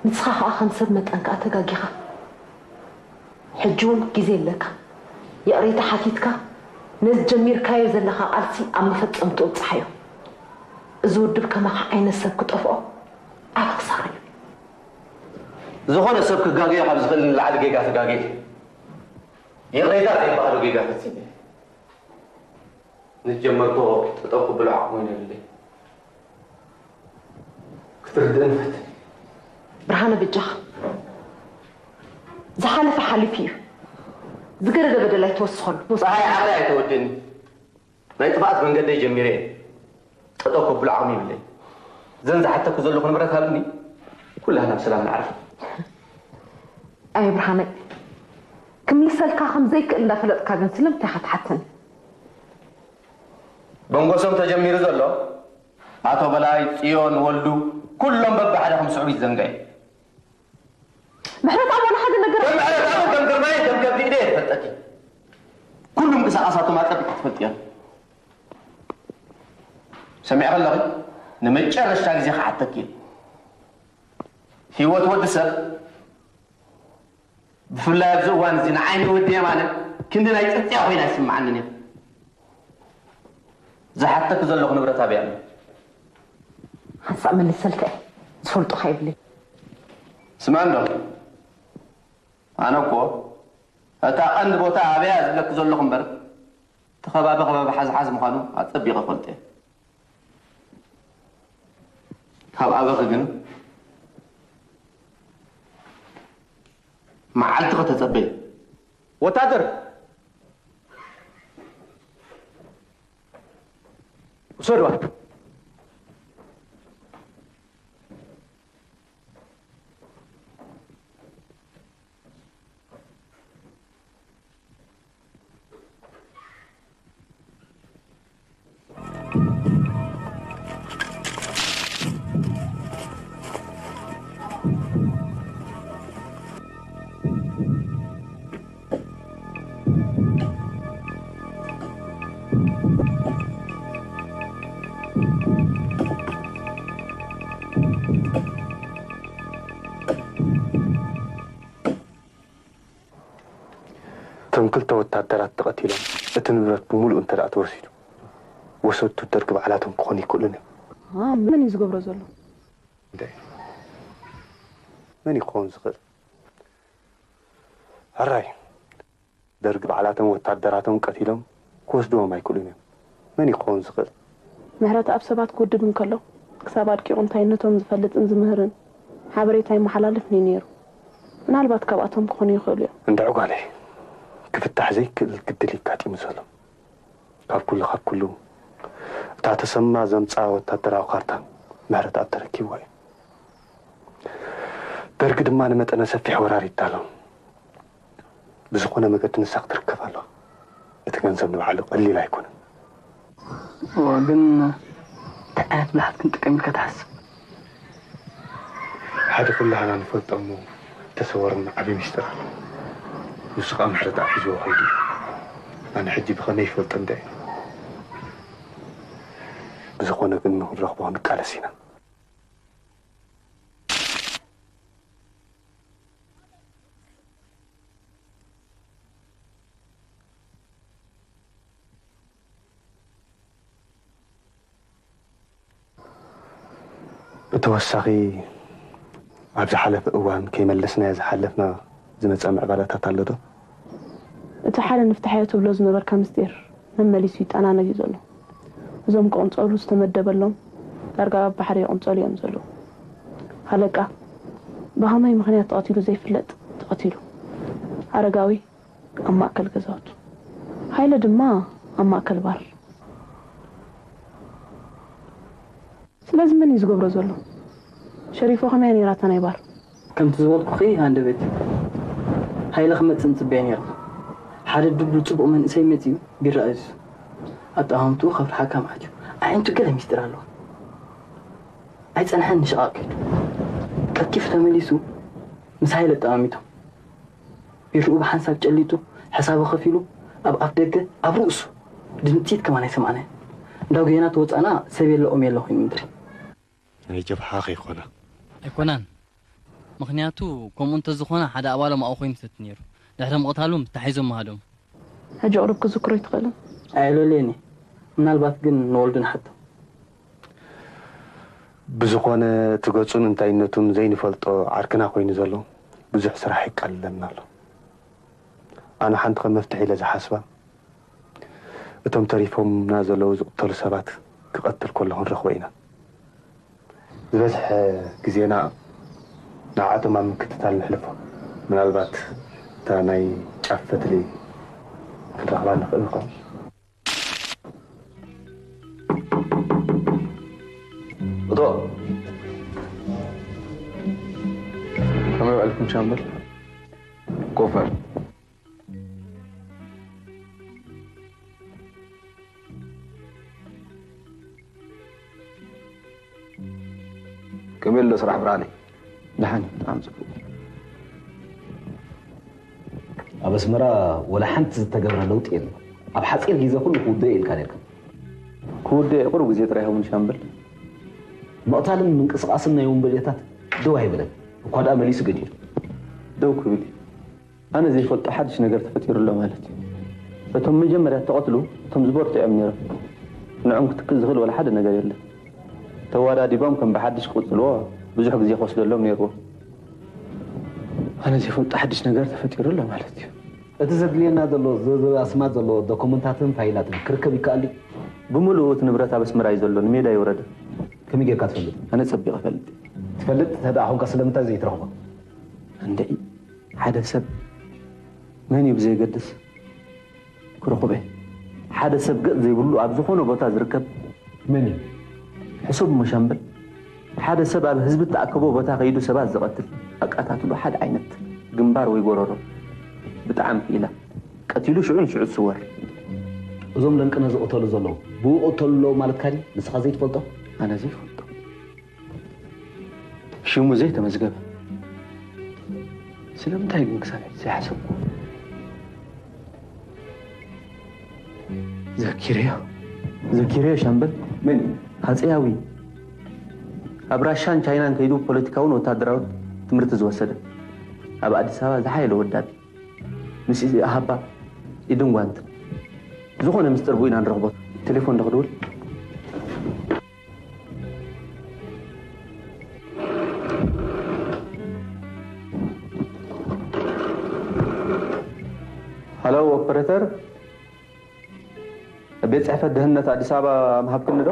ንስኻ ኸኣ ከም ሰብ መጠን ከኣ ተጋጊኻ። ሕጂ እውን ግዜ ኣለካ። ይቕሬታ ሓቲትካ ነዚ ጀሚርካዮ ዘለኻ ቃልሲ ኣብ መፈጸምትኡ ኣብጽሓዮ። እዚ ውድብ ከማኻ ዓይነት ሰብ ክጠፍኦ ዓቢ ክሳራ እዩ። ዝኾነ ሰብ ክጋገዮ ካብ ዝኽእል ንላዕሊ ጌጋ ተጋግየ። ይቕሬታ ዘይበሃሎ ጌጋ ፈጺመ። ንዝጀመርክዎ ጠጠው ክብሎ ዓቕሚ እውን የብለይ። ክትርድእኒ ፈትን። ብርሃነ በጃኻ ዝሓለፈ ሓሊፉ እዩ። ዝገደደ በደል ኣይትወስኸሉ። ፀሃይ ዓቕሊ ኣይተወድእኒ። ናይ ጥፍኣት መንገደይ ጀሚረ እየ። ጠጠው ከብሎ ዓቕሚ የብለይ። ዘን ዝሓተኩ ዘለኹ ንብረት ሃብኒ። ኩላህና ብሰላም ንዓርፍ። ኣየ ብርሃነ ክምልሰልካ ከም ዘይክእል እንዳፈለጥካ ግን ስለምንታይ ኢኻ ትሓተኒ? በንጎሶም ተጀሚሩ ዘሎ ኣቶ በላይ፣ ጽዮን፣ ወልዱ ኩሎም በብሓደ ከም ስዕቡ ይዘንገ እዩ። ምሕረት ኣቦና ሓደ ነገር ከም ምሕረት ኣቦ ከም ግርማይ ከም ከቢድ እየ ዝፈልጠኪ። ኩሉ ምንቅስቓሳቶም ኣጸቢቕኪ ትፈልጥዮ። ሰሚዕኺ ኣለኺ? ንመጨረሽታ ግዜ ክሓተኪ እየ። ህይወት ወዲ ሰብ ብፍላይ ኣብዚ እዋን እዚ ንዓይኒ ወዲ የማነ ክንዲ ናይ ጽጽያ ኮይና ይስምዓኒ ነይሩ። ዝሓተኪ ዘለኹ ንብረት ኣበይ ኣሎ? ሓንሳእ መሊሰልካ እየ። ዝፈልጦ ከይብለይ። ስማዕ እንዶ ኣነ እኮ እታ ቀንዲ ቦታ ኣበያ ዝብለኪ ዘለኹ እምበር እቲ ከባቢ ከባቢ ሓዝሓዝ ምዃኑ ኣጸቢቐ እፈልጦ እየ። ካብ ኣበኺ ግን መዓልቲ ከተጸበይ። ወታደር ውሰድዋ። እቶም ክልተ ወታደራት ተቐቲሎም፣ እቲ ንብረት ብምሉኡ እንተ ደኣ ተወሲዱ፣ ወሰድቱ ደርጊ ባዕላቶም ክኾኑ ይክእሉን እዮም። አ፣ መን እዩ ዝገብሮ ዘሎ? እንታይ? መን እዩ ክኸውን ዝኽእል? ሕራይ፣ ደርጊ ባዕላቶም ወታደራቶም ቀቲሎም ክወስድዎም ኣይክእሉን እዮም። መን እዩ ክኸውን ዝኽእል? ምሕረተኣብ ሰባት ክውድብ እንከሎ፣ ክሳብ ኣድቂቑ እንታይነቶም ዝፈልጥን ዝምህርን፣ ሓበሬታ ይመሓላልፍን እዩ ነይሩ። ምናልባት ካብኣቶም ክኾኑ ይኽእሉ እዮም። እንድዒ ጓለይ፣ ክፍታሕ ዘይክእል ግድል እዩ ኣጋጢሙ ዘሎ። ካብ ኩሉ፣ ካብ ኩሉ፣ እታ ተሰማ ዘምጽኣ ወታደራዊ ካርታ ምሕረተኣብ ተረኪብዋ እዩ። ደርጊ ድማ ንመጠነ ሰፊሕ ወራር ይዳሎ። ብዝኾነ መገዲ ንሳ ክትርከብ ኣለዋ። እቲ ገንዘብ ንባዕሉ ቀሊል ኣይኮነን። እወ፣ ግን እንታይ ዓይነት ብልሓት ክንጥቀም ኢልካ ትሓስብ? ሓደ ኩላህና ንፈልጦ እሞ ዝተሰወረና ዓቢ ሚስጥር ኣሎ። ንሱ ኸኣ ምሕረተኣብ ሒዝዎ ኸይዱ እዩ። ኣነ ሕጂ ብኸመይ ይፈልጦ እንድዒ? ብዝኾነ ግን ንኽንረኽቦ ክንቃለስ ኢና። ብተወሳኺ፣ ኣብ ዝሓለፈ እዋን ከይመለስናዮ ዝሓለፍና ዝመጸ ምዕባለታት ኣሎ ዶ? እቲ ሓደ ንፍትሓዮ ትብሎ ዝነበርካ ምስጢር መመሊሱ ይጠናነግ እዩ ዘሎ። እዞም ክቕንጸሉ ዝተመደበሎም ዳርጋ ኣብ ባሕሪ ይቕንጸሉ እዮም ዘለዉ። ሃለቃ ብኸመይ ምኽንያት ተቐቲሉ ዘይፍለጥ ተቐቲሉ። ኣረጋዊ ኣብ ማእከል ገዛውቱ። ሃይለ ድማ ኣብ ማእከል ባር። ስለዚ መን እዩ ዝገብሮ ዘሎ? ሸሪፎ ከመይ ነይራ እታ ናይ ባር? ከምቲ ዝበልኩኺ ሃንደበት እዩ። ሃይለ ክመጽእ ንጽበዮ ነይርና። ሓደ ድልዱል ጽቡቕ መንእሰይ መጺኡ ቢራ ኣዚዙ። ኣጠማምትኡ ከፍርሓካ መዓት እዩ። ኣዒንቱ ገለ ሚስጢር ኣለዎ። ኣይጸንሐን ንሽቓቕ ከይዱ። ቀልጢፉ ተመሊሱ ምስ ሃይለ ኣጠማሚቶም። ቢርኡ ብሓንሳብ ጨሊጡ፣ ሕሳቡ ከፊሉ፣ ኣብ ኣፍ ደገ፣ ኣብ ርእሱ ድምጺት ከማን ኣይሰማዕናዮን። እንዳ ጉየና ተወጻእና ሰብ የለ ኦም የለ ኮይኑ ምድሪ። ናይ ጀብሃ ከይኮነ። ኣይኮነን። ምኽንያቱ፣ ከምኡ እንተዝኾነ ሓደ ኣባሎም ኣብኡ ኮይኑ ይሰቲ ነይሩ። ድሕሪ ምቕታሎም ተታሒዞም ምሃዶም። ሕጂ ቁሩብ ክዝክሮ ኣይትኽእልን? ኣየለልየኒ። ምናልባት ግን ንወልዱ ንሓቶ። ብዝኾነ፣ እቲ ገጹን እንታይነቱን ዘይንፈልጦ ዓርክና ኮይኑ ዘሎ ብዙሕ ስራሕ የቃልለና ኣሎ። ኣነ ሓንቲ ከም መፍትሒ ኢለ ዝሓስባ፣ እቶም ተሪፎምና ዘለዉ ዝቕተሉ ሰባት ክቐትል ከሎ ክንረኽቦ ኢና። ዝበዝሐ ግዜና ንዓኣቶም ኣብ ምክትታል ነሕልፎ። ምናልባት እታ ናይ ጫፍ ፈትሊ ክንረኽባ ንኽእል ንኸውን። እቶ፣ ከመይ ውዕልኩም ሻምበል? ኮፈር። ከመይ ኣሎ ስራሕ ብርሃነይ? ደሓን፣ ብጣዕሚ ጽቡቕ። ኣብ ኣስመራ ወላ ሓንቲ ዝተገብረ ለውጢ የለን። ኣብ ሓጺር ግዜ ኩሉ ክውደእ ኢልካ ነርካ። ክውደእ ቁሩብ ግዜ ጥራይ ይኸውን ሻምበል። ምቕታልን ምንቅስቓስን ናይ ወንበዴታት ደው ኣይበለን። እኳ ደኣ መሊሱ ገዲዱ። ደው ክብል እዩ። ኣነ ዘይፈልጦ ሓድሽ ነገር ተፈጢሩ ኣሎ ማለት እዩ። እቶም መጀመርያ እተቐትሉ፣ እቶም ዝበርትዑ እዮም ነይሮም። ንዕኦም ክትክእ ዝኽእል ወላ ሓደ ነገር የለን። ተወዳዲቦም ከም ብሓድሽ ክቕጽልዎ ብዙሕ ግዜ ክወስደሎም ነይርዎ። ኣነ ዘይፈልጦ ሓድሽ ነገር ተፈጢሩ ኣሎ ማለት እዩ። እቲ ዘድልየና ዘሎ ዝርዝር ኣስማት ዘለዎ ዶኩመንታትን ፋይላትን ክርከብ ይከኣል ድዩ? ብምሉኡ እቲ ንብረት ኣብ ኣስመራ እዩ ዘሎ፣ ንሜዳ ኣይወረደን። ከመይ ጌርካ ትፈልጥ? ኣነ ጸቢቐ እፈልጥ። ትፈልጥ እንተ ደኣ ኾንካ ስለምንታይ ዘይትረኽቦ? እንድዒ፣ ሓደ ሰብ መን እዩ ብዘየገድስ ክረኽቦ እየ። ሓደ ሰብ ገጽ ዘይብሉ ኣብ ዝኾነ ቦታ ዝርከብ መን እዩ? ሕሰብ እሞ ሻምበል፣ ሓደ ሰብ ኣብ ህዝቢ እተኣከቦ ቦታ ከይዱ ሰባት ዝቐትል፣ ኣቀታትሎ ሓደ ዓይነት፣ ግንባር ወይ ጎረሮ፣ ብጣዕሚ ክኢላ፣ ቀቲሉ ሽዑ ንሽዑ ዝስወር። እዞም ለንቅነ ዝቕተሉ ዘለዉ ብኡ ቅተሉ ኣለዉ ማለትካ ድዩ? ንስኻ ዘይትፈልጦ? ኣነ ዘይፈልጦ። ሽሙ ዘይተመዝገበ። ስለምንታይ ግን ክሳብ ሕጂ ዘይሓሰብኩ? ዘኪረዮ። ዘኪረዮ ሻምበል። መን? ሃፀያዊ። ኣብ ራሻን ቻይናን ከይዱ ፖለቲካውን ወታደራውን ትምህርቲ ዝወሰደ። ኣብ ኣዲስ ኣበባ ዝሓየለ ወዳቢ። ምስ ኢዚ ኣሃባ ኢድን ጓንትን። ዝኾነ ምስጢር ብኡ ኢና ንረኽቦ። ቴሌፎን ዶ ክድውል? ሃሎ ኦፐሬተር፣ ቤት ጽሕፈት ደህንነት ኣዲስ ኣበባ ምሃብክኒ ዶ?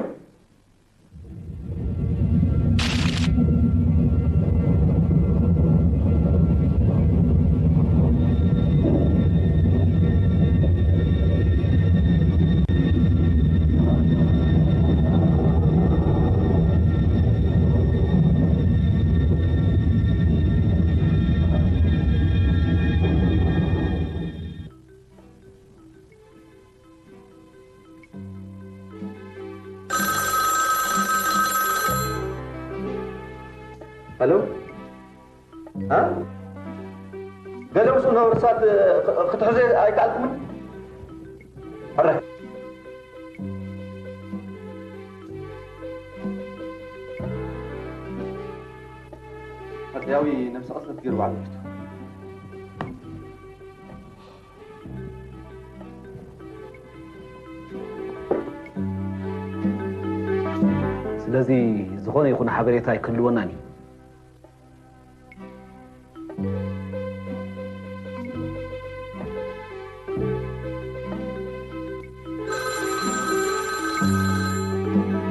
ሄሎ? አ? ገለ ምስኡ ነብርሳት ክትሕዙ ኣይከኣልኩምን? ሕራይ። ኣጥያዊ ነብሰ ቅትለት ገይሩ ባዕሉ። ስለዚ ዝኾነ ይኹን ሓበሬታ ኣይክህልወናን እዩ።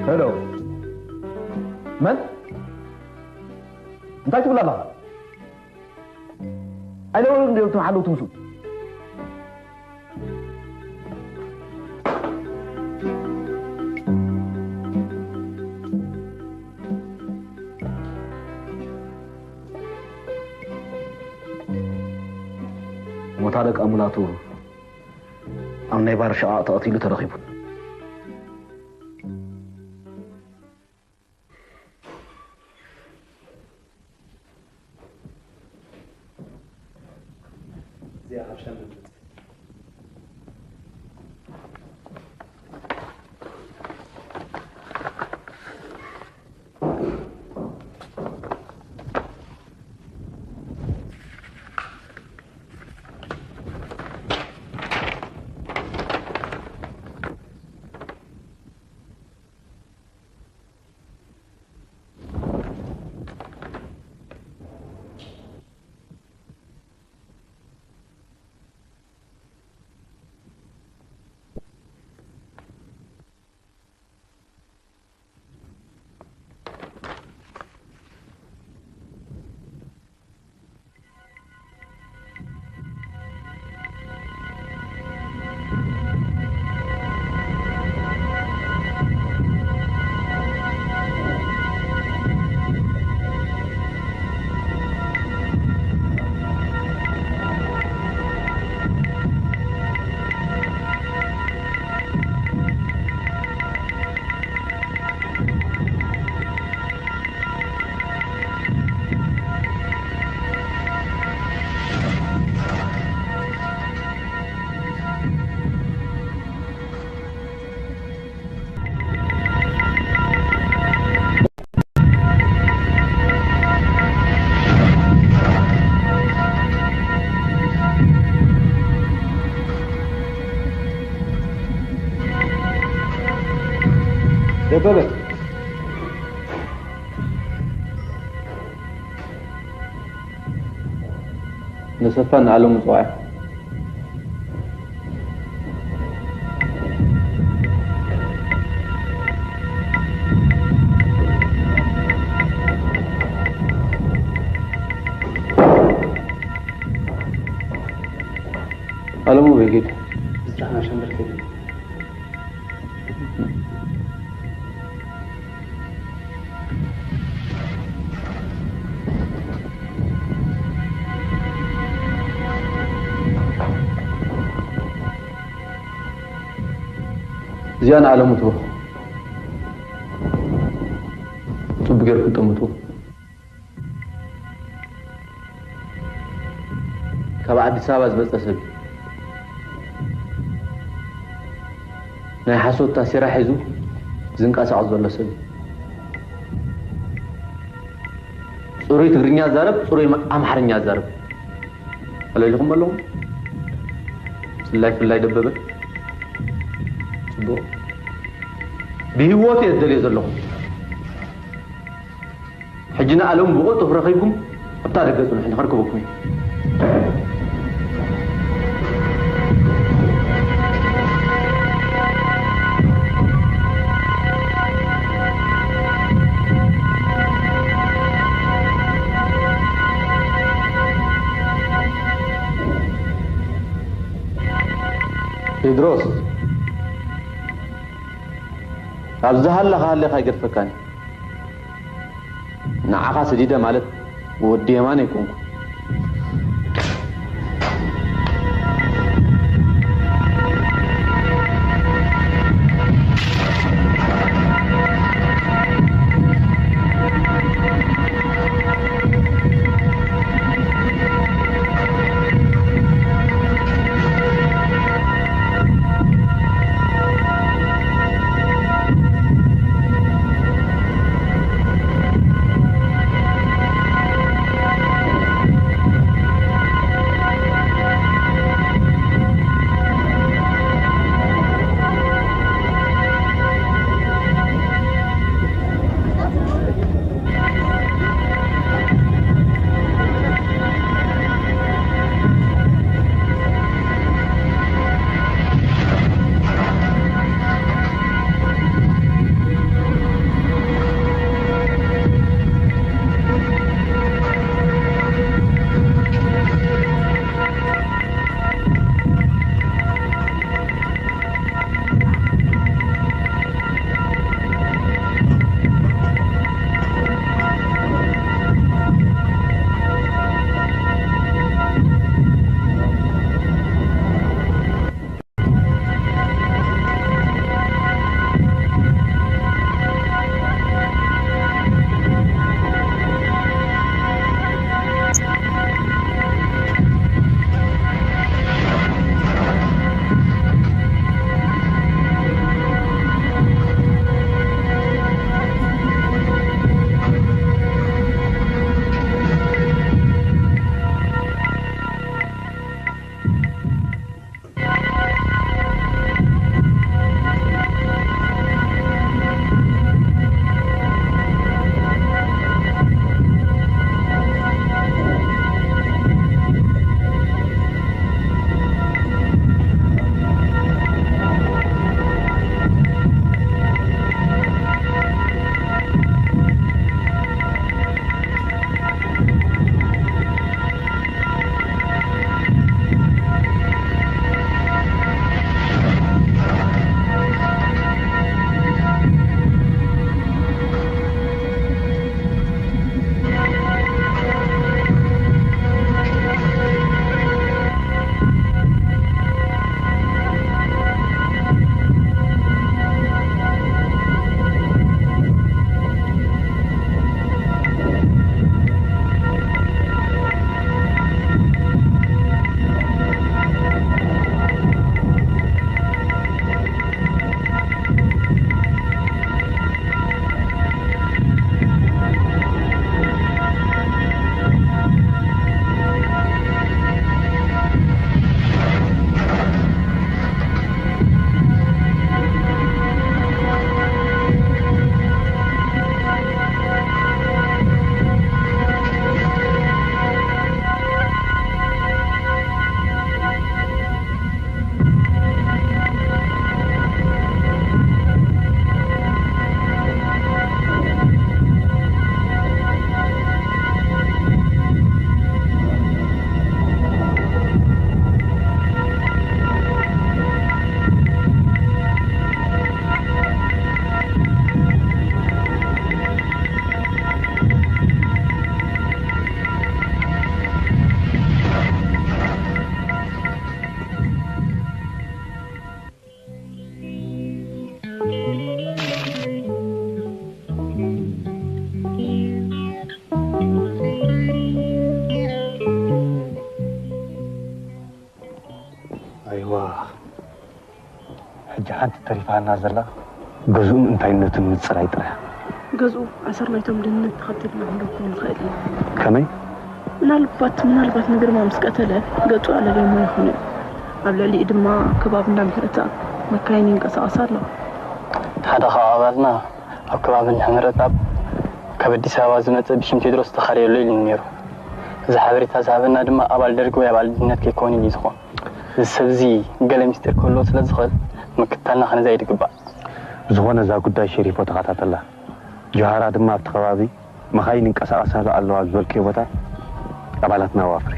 ሄሎ፣ መን? እንታይ ትብል ኣለኻ? ኣይነበሩን ድዮም እቶም ሓለውቲ ምስኡ? ሞታ ደቂ ኣሙላቱ ኣብ ናይ ባር ሸቓቕ ተቐቲሉ ተረኺቡ። እዚኣ ካብ ሻምበል ትመጽእ። ደበበ፣ ነሰፋ ንኣለሙ ጽዋዕ። ኣለሙ በይ ኪድ። ብስራሕና ሸንበር ከይድ። እዚኣ ንዓለሙ ትበኹ። ጽቡቅ ጌርኩም ጠምቱ። ካብ ኣዲስ ኣበባ ዝመጸ ሰብ እዩ። ናይ ሓሶት ታሴራ ሒዙ ዝንቀሳቐስ ዘሎ ሰብ እዩ። ጽሩይ ትግርኛ ዛረብ፣ ጽሩይ ኣምሓርኛ ዛረብ። ኣለሊኹም ኣለኹም። ፍላይ ፍላይ ደበበ። ጽቡቕ። ብህይወት እየ ዝደልዮ ዘለኹ። ሕጂ ንኣሎም ብቕልጡፍ ረኺብኩም ኣብታ ደገ ጽንሑ፣ ንኸርክበኩም እዩ። ቴድሮስ፣ ኣብ ዝሃለኻ ሃሌኻ ኣይገድፈካን እዩ። ንዓኻ ስዲደ ማለት ወዲ የማን ኣይኮንኩ። ሓንቲ ተሪፋና ዘላ ገዝኡን እንታይነቱን ምጽራይ ጥራሕ። ገዝኡ ኣሰር ናይቶም ድህነት ተኸቲልና ክንረክቦ ንኽእል ኢና። ከመይ? ምናልባት ምናልባት ንግርማ ምስ ቀተለ ገጹ ኣለልዮሞ ይኾን እዩ። ኣብ ልዕሊኡ ድማ ኣብ ከባቢ እንዳ ምሕረተኣብ መካይን ይንቀሳቐሳ ኣለዋ። ሓደ ካብ ኣባልና ኣብ ከባቢ እንዳ ምሕረተኣብ ካብ ኣዲስ ኣበባ ዝመጸ ብሽም ቴድሮስ ዝተኻረየ ኣሎ ኢሉ ነይሩ። እዚ ሓበሬታ ዝሃበና ድማ ኣባል ደርጊ ወይ ኣባል ድህነት ከይኮነ እዩ ዝኾን። እዚ ሰብ እዚ ገለ ሚስጢር ክህልዎ ስለ ዝኽእል ምክትታልና ክንዛይድ ይግባእ። ብዝኾነ እዛ ጉዳይ ሸሪፎ ተኸታተላ። ጆሃራ ድማ ኣብቲ ከባቢ መኻይን ይንቀሳቐሳሉ ኣለዋ ዝበልክዮ ቦታ ኣባላትና ኣዋፍሪ።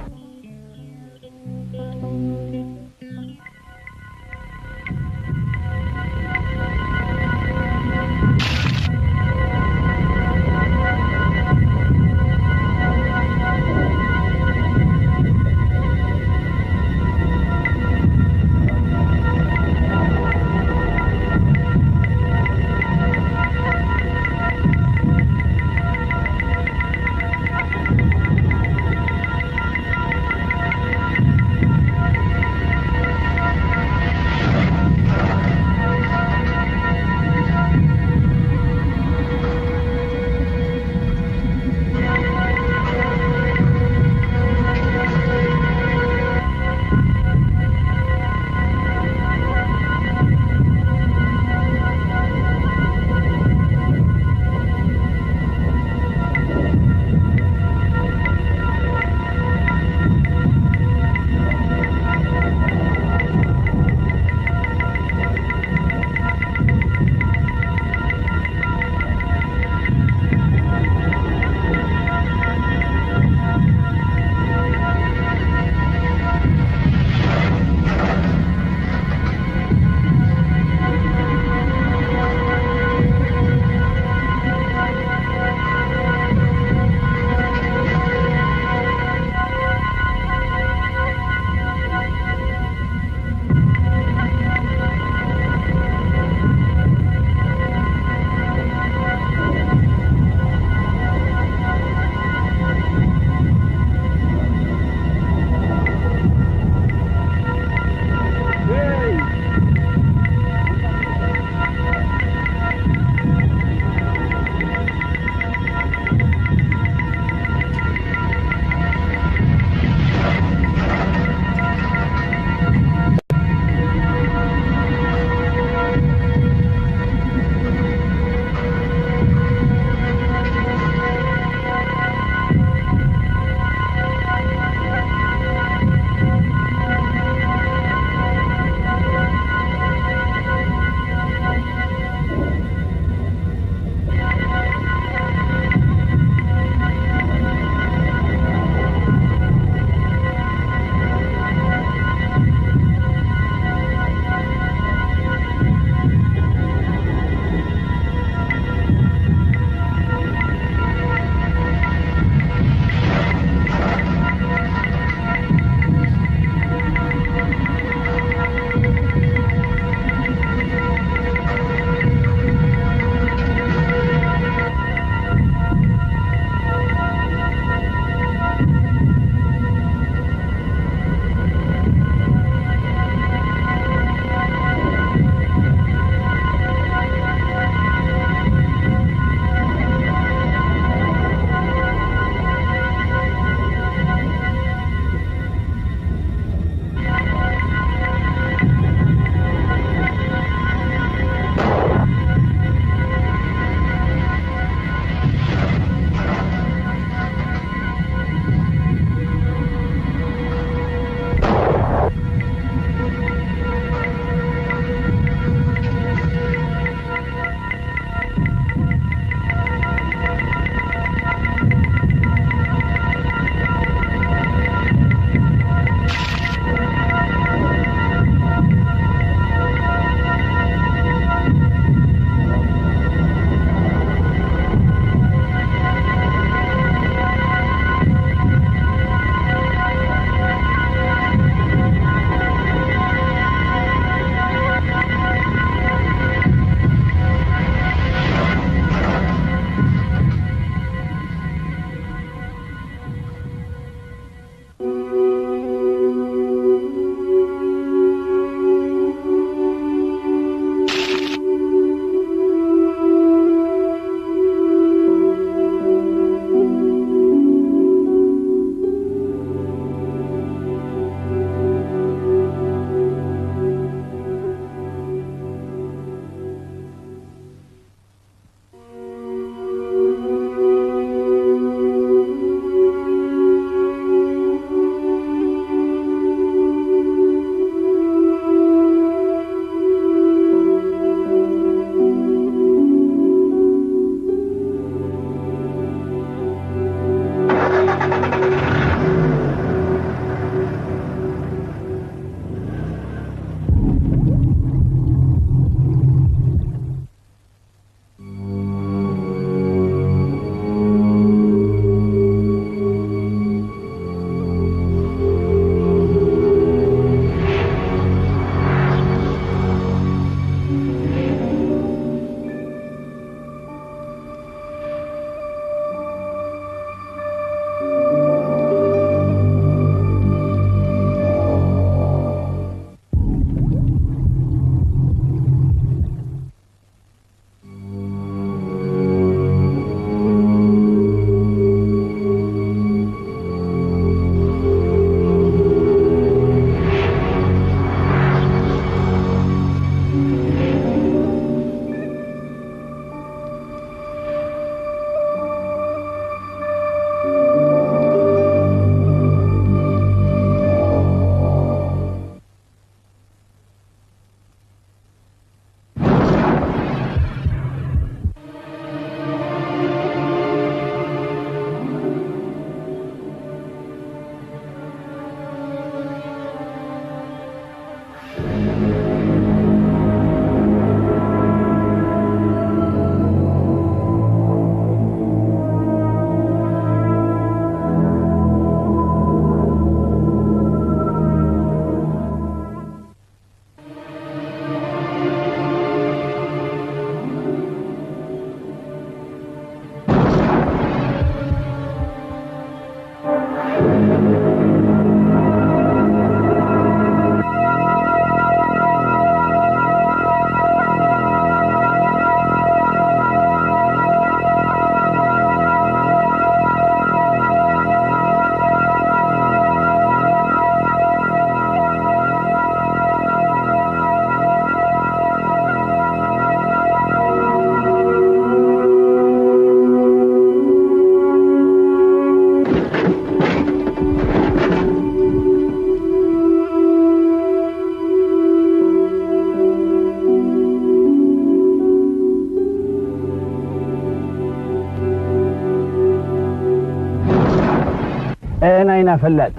ናይና ፈላጥ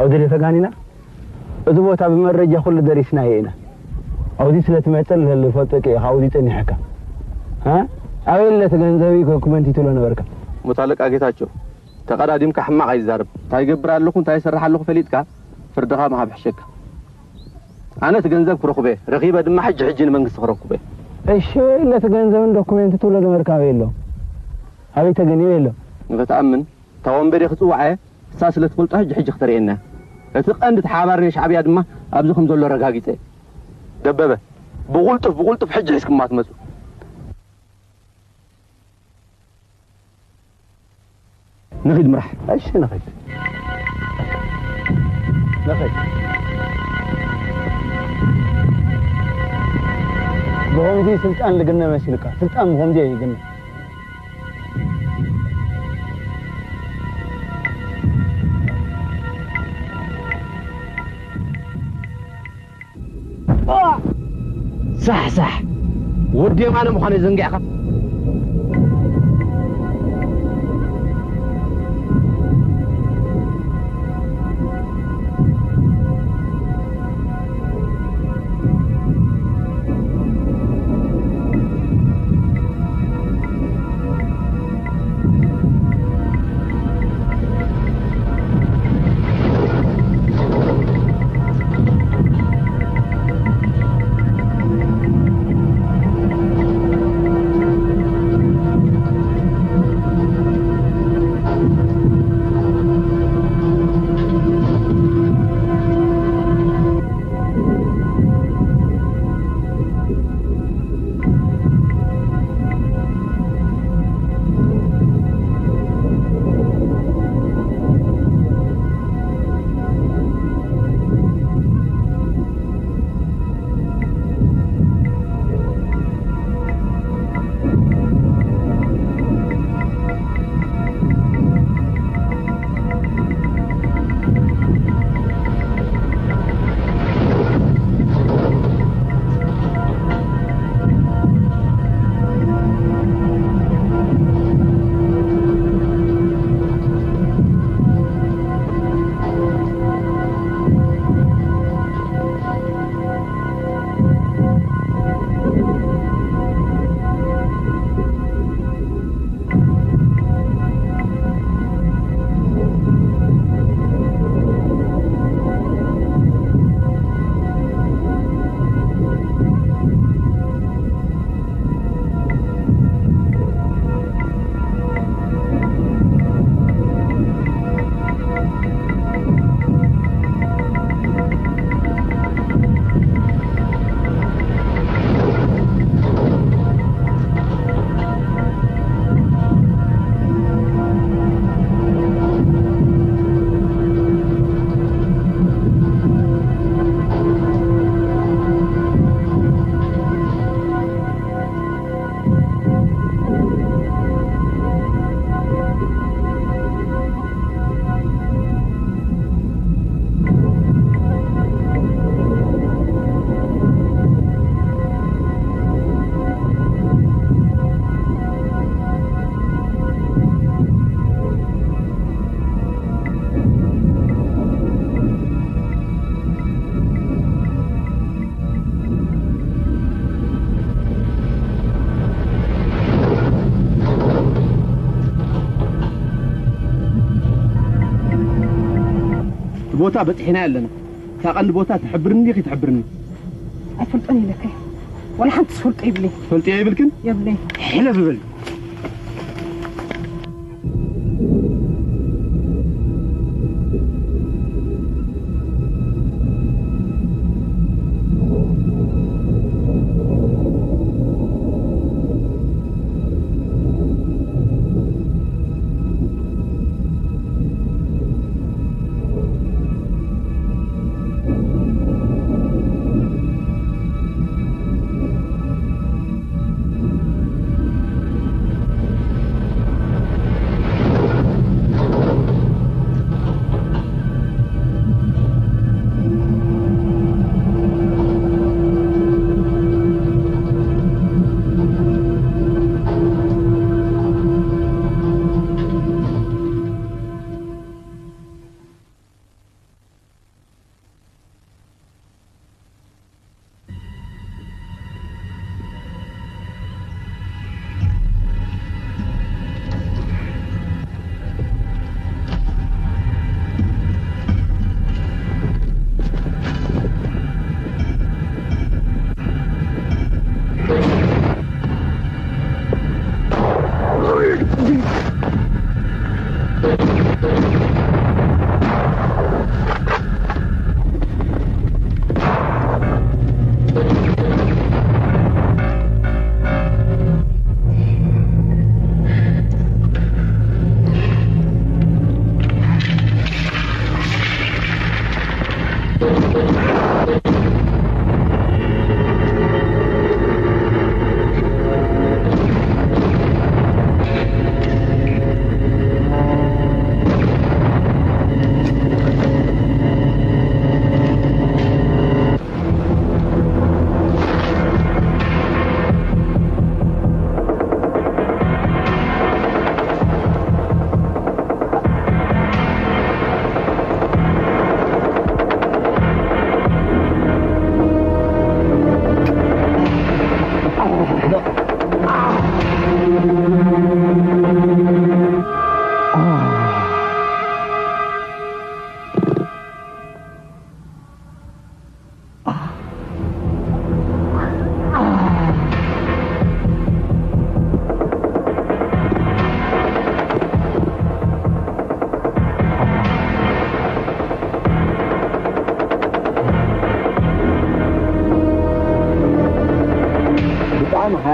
ኣውዲ ተጋኒና። እዚ ቦታ ብመረጃ ኩሉ ደሪስናዮ ኢና። ኣብዚ ስለ ትመጽእ ልፈልጠኪ ኢኻ ኣብዚ ጸኒሐካ። እ? ኣበይ ኣለቲ ገንዘበይ ኮኩመንት ትብሎ ነበርካ? ሙት ኣለቃ ጌታቸው፣ ተቐዳዲምካ ሕማቕ ኣይዛረብ። እንታይ ይገብር ኣለኹ፣ እንታይ ይሰርሕ ኣለኹ ፈሊጥካ ፍርድኻ ምሃብ ሕሸካ። ኣነ እቲ ገንዘብ ክረኽቦ እየ፣ ረኺበ ድማ ሕጂ ሕጂ ንመንግስቲ ክረክቦ እየ። እሺ፣ ኣበይ ኣለቲ ገንዘብን ዶኩሜንት ትብሎ ነበርካ ኣበይ ኣሎ? ኣበይ ተገኒዩ ኣሎ? ንኽትኣምን እታ ወንበዴ ክጽውዓ እየ፣ እሳ ስለ ትፈልጦ ሕጂ ሕጂ ክተርእየና እያ። እቲ ቀንዲ ተሓባሪ ናይ ሻዕብያ ድማ ኣብዚ ከም ዘሎ ረጋጊጸ እየ። ደበበ፣ ብቑልጡፍ ብቑልጡፍ ሕጂ ሒዝኩማ ትመጹ። ንኺድ ምራሕ። እሺ ንኺድ። ንኺድ። ብኸምዚ ስልጣን ልግነ መሲልካ። ስልጣን ብኸምዚ ይግነ። ሳሕ ሳሕ። ወዲ የማነ ምዃነይ ዘንጊዕካ። እቲ ቦታ በጺሕና ኣለና። እታ ቀንዲ ቦታ ትሕብርኒ ዲኺ ትሕብርኒ? ኣይፈልጦን ኢለካ። ዋላ ሓንቲ ዝፈልጦ የብለይ። ትፈልጥዮ የብልክን? የብለይ። ሕለፍ በል።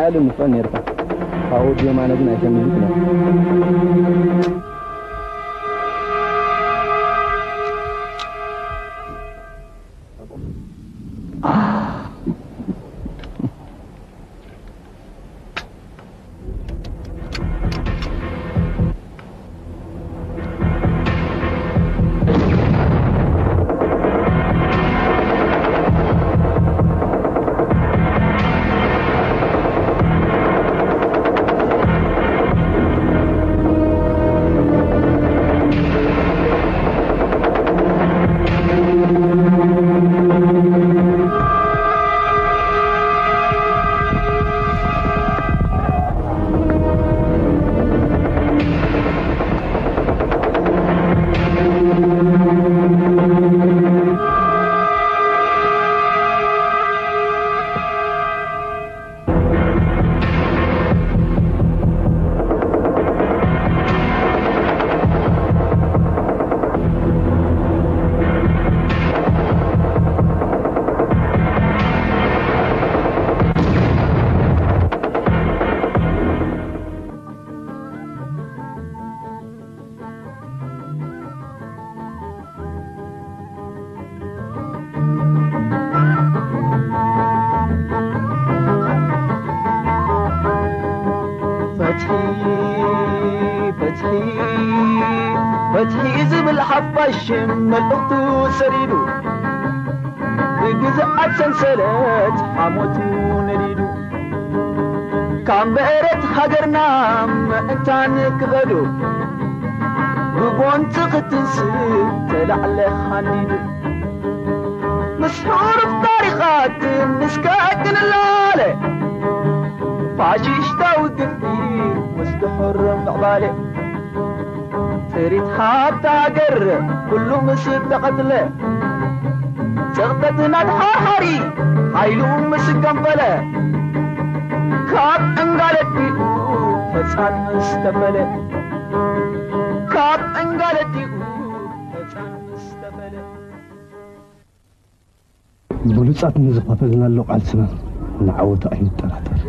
ኣለም ንፍዕን ነርካ። ካብኡ ወዲ የማነ ግን ኣይሰምዕን ክነ። ፈትሒ፣ ፈትሒ፣ ፈትሒ ዝብል ሓፋሽ መልእኽቱ ሰዲዱ፣ ብግዝኣት ሰንሰለት ሓሞቱ ነዲዱ፣ ካብ መሬት ሃገርና ምእንታን ክኸዱ፣ ብጎንፂ ክትንስእ ተላዕለ ሃንዲዱ። ምስ ሕሉፍ ታሪኻት ምስከ ክንላለ፣ ፋሽሽታዊ ግፍዒ ምስ ድሑር ምዕባለ፣ ጥሪት ሃብቲ ሃገር ኩሉ ምስ ተቐትለ፣ ጽቕጠት ናድሓርሓሪ ሓይሉ ምስ ገንፈለ፣ ካብ ዕንጋለ ኣዲኡ ህጻን ምስ ተፈለ፣ ካብ ዕንጋለ ኣዲኡ ህጻን ምስ ተፈለ። ብሉጻት ንዝኸፈልናሉ ቃልስና ንዓወቱ ኣይንጠራጠር።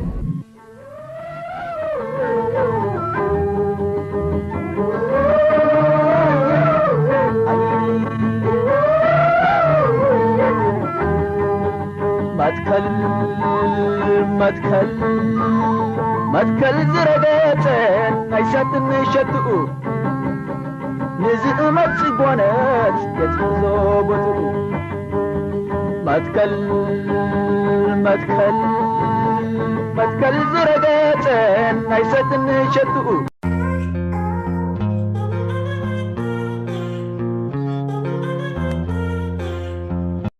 መትከል፣ መትከል፣ መትከል ዝረገጸ ናይ ሳትን ሸትኡ፣ ንዝእመት ጽጎነት የትሕዞ ቦትኡ። መትከል፣ መትከል፣ መትከል ዝረገጸ ናይ ሳትን ሸትኡ፣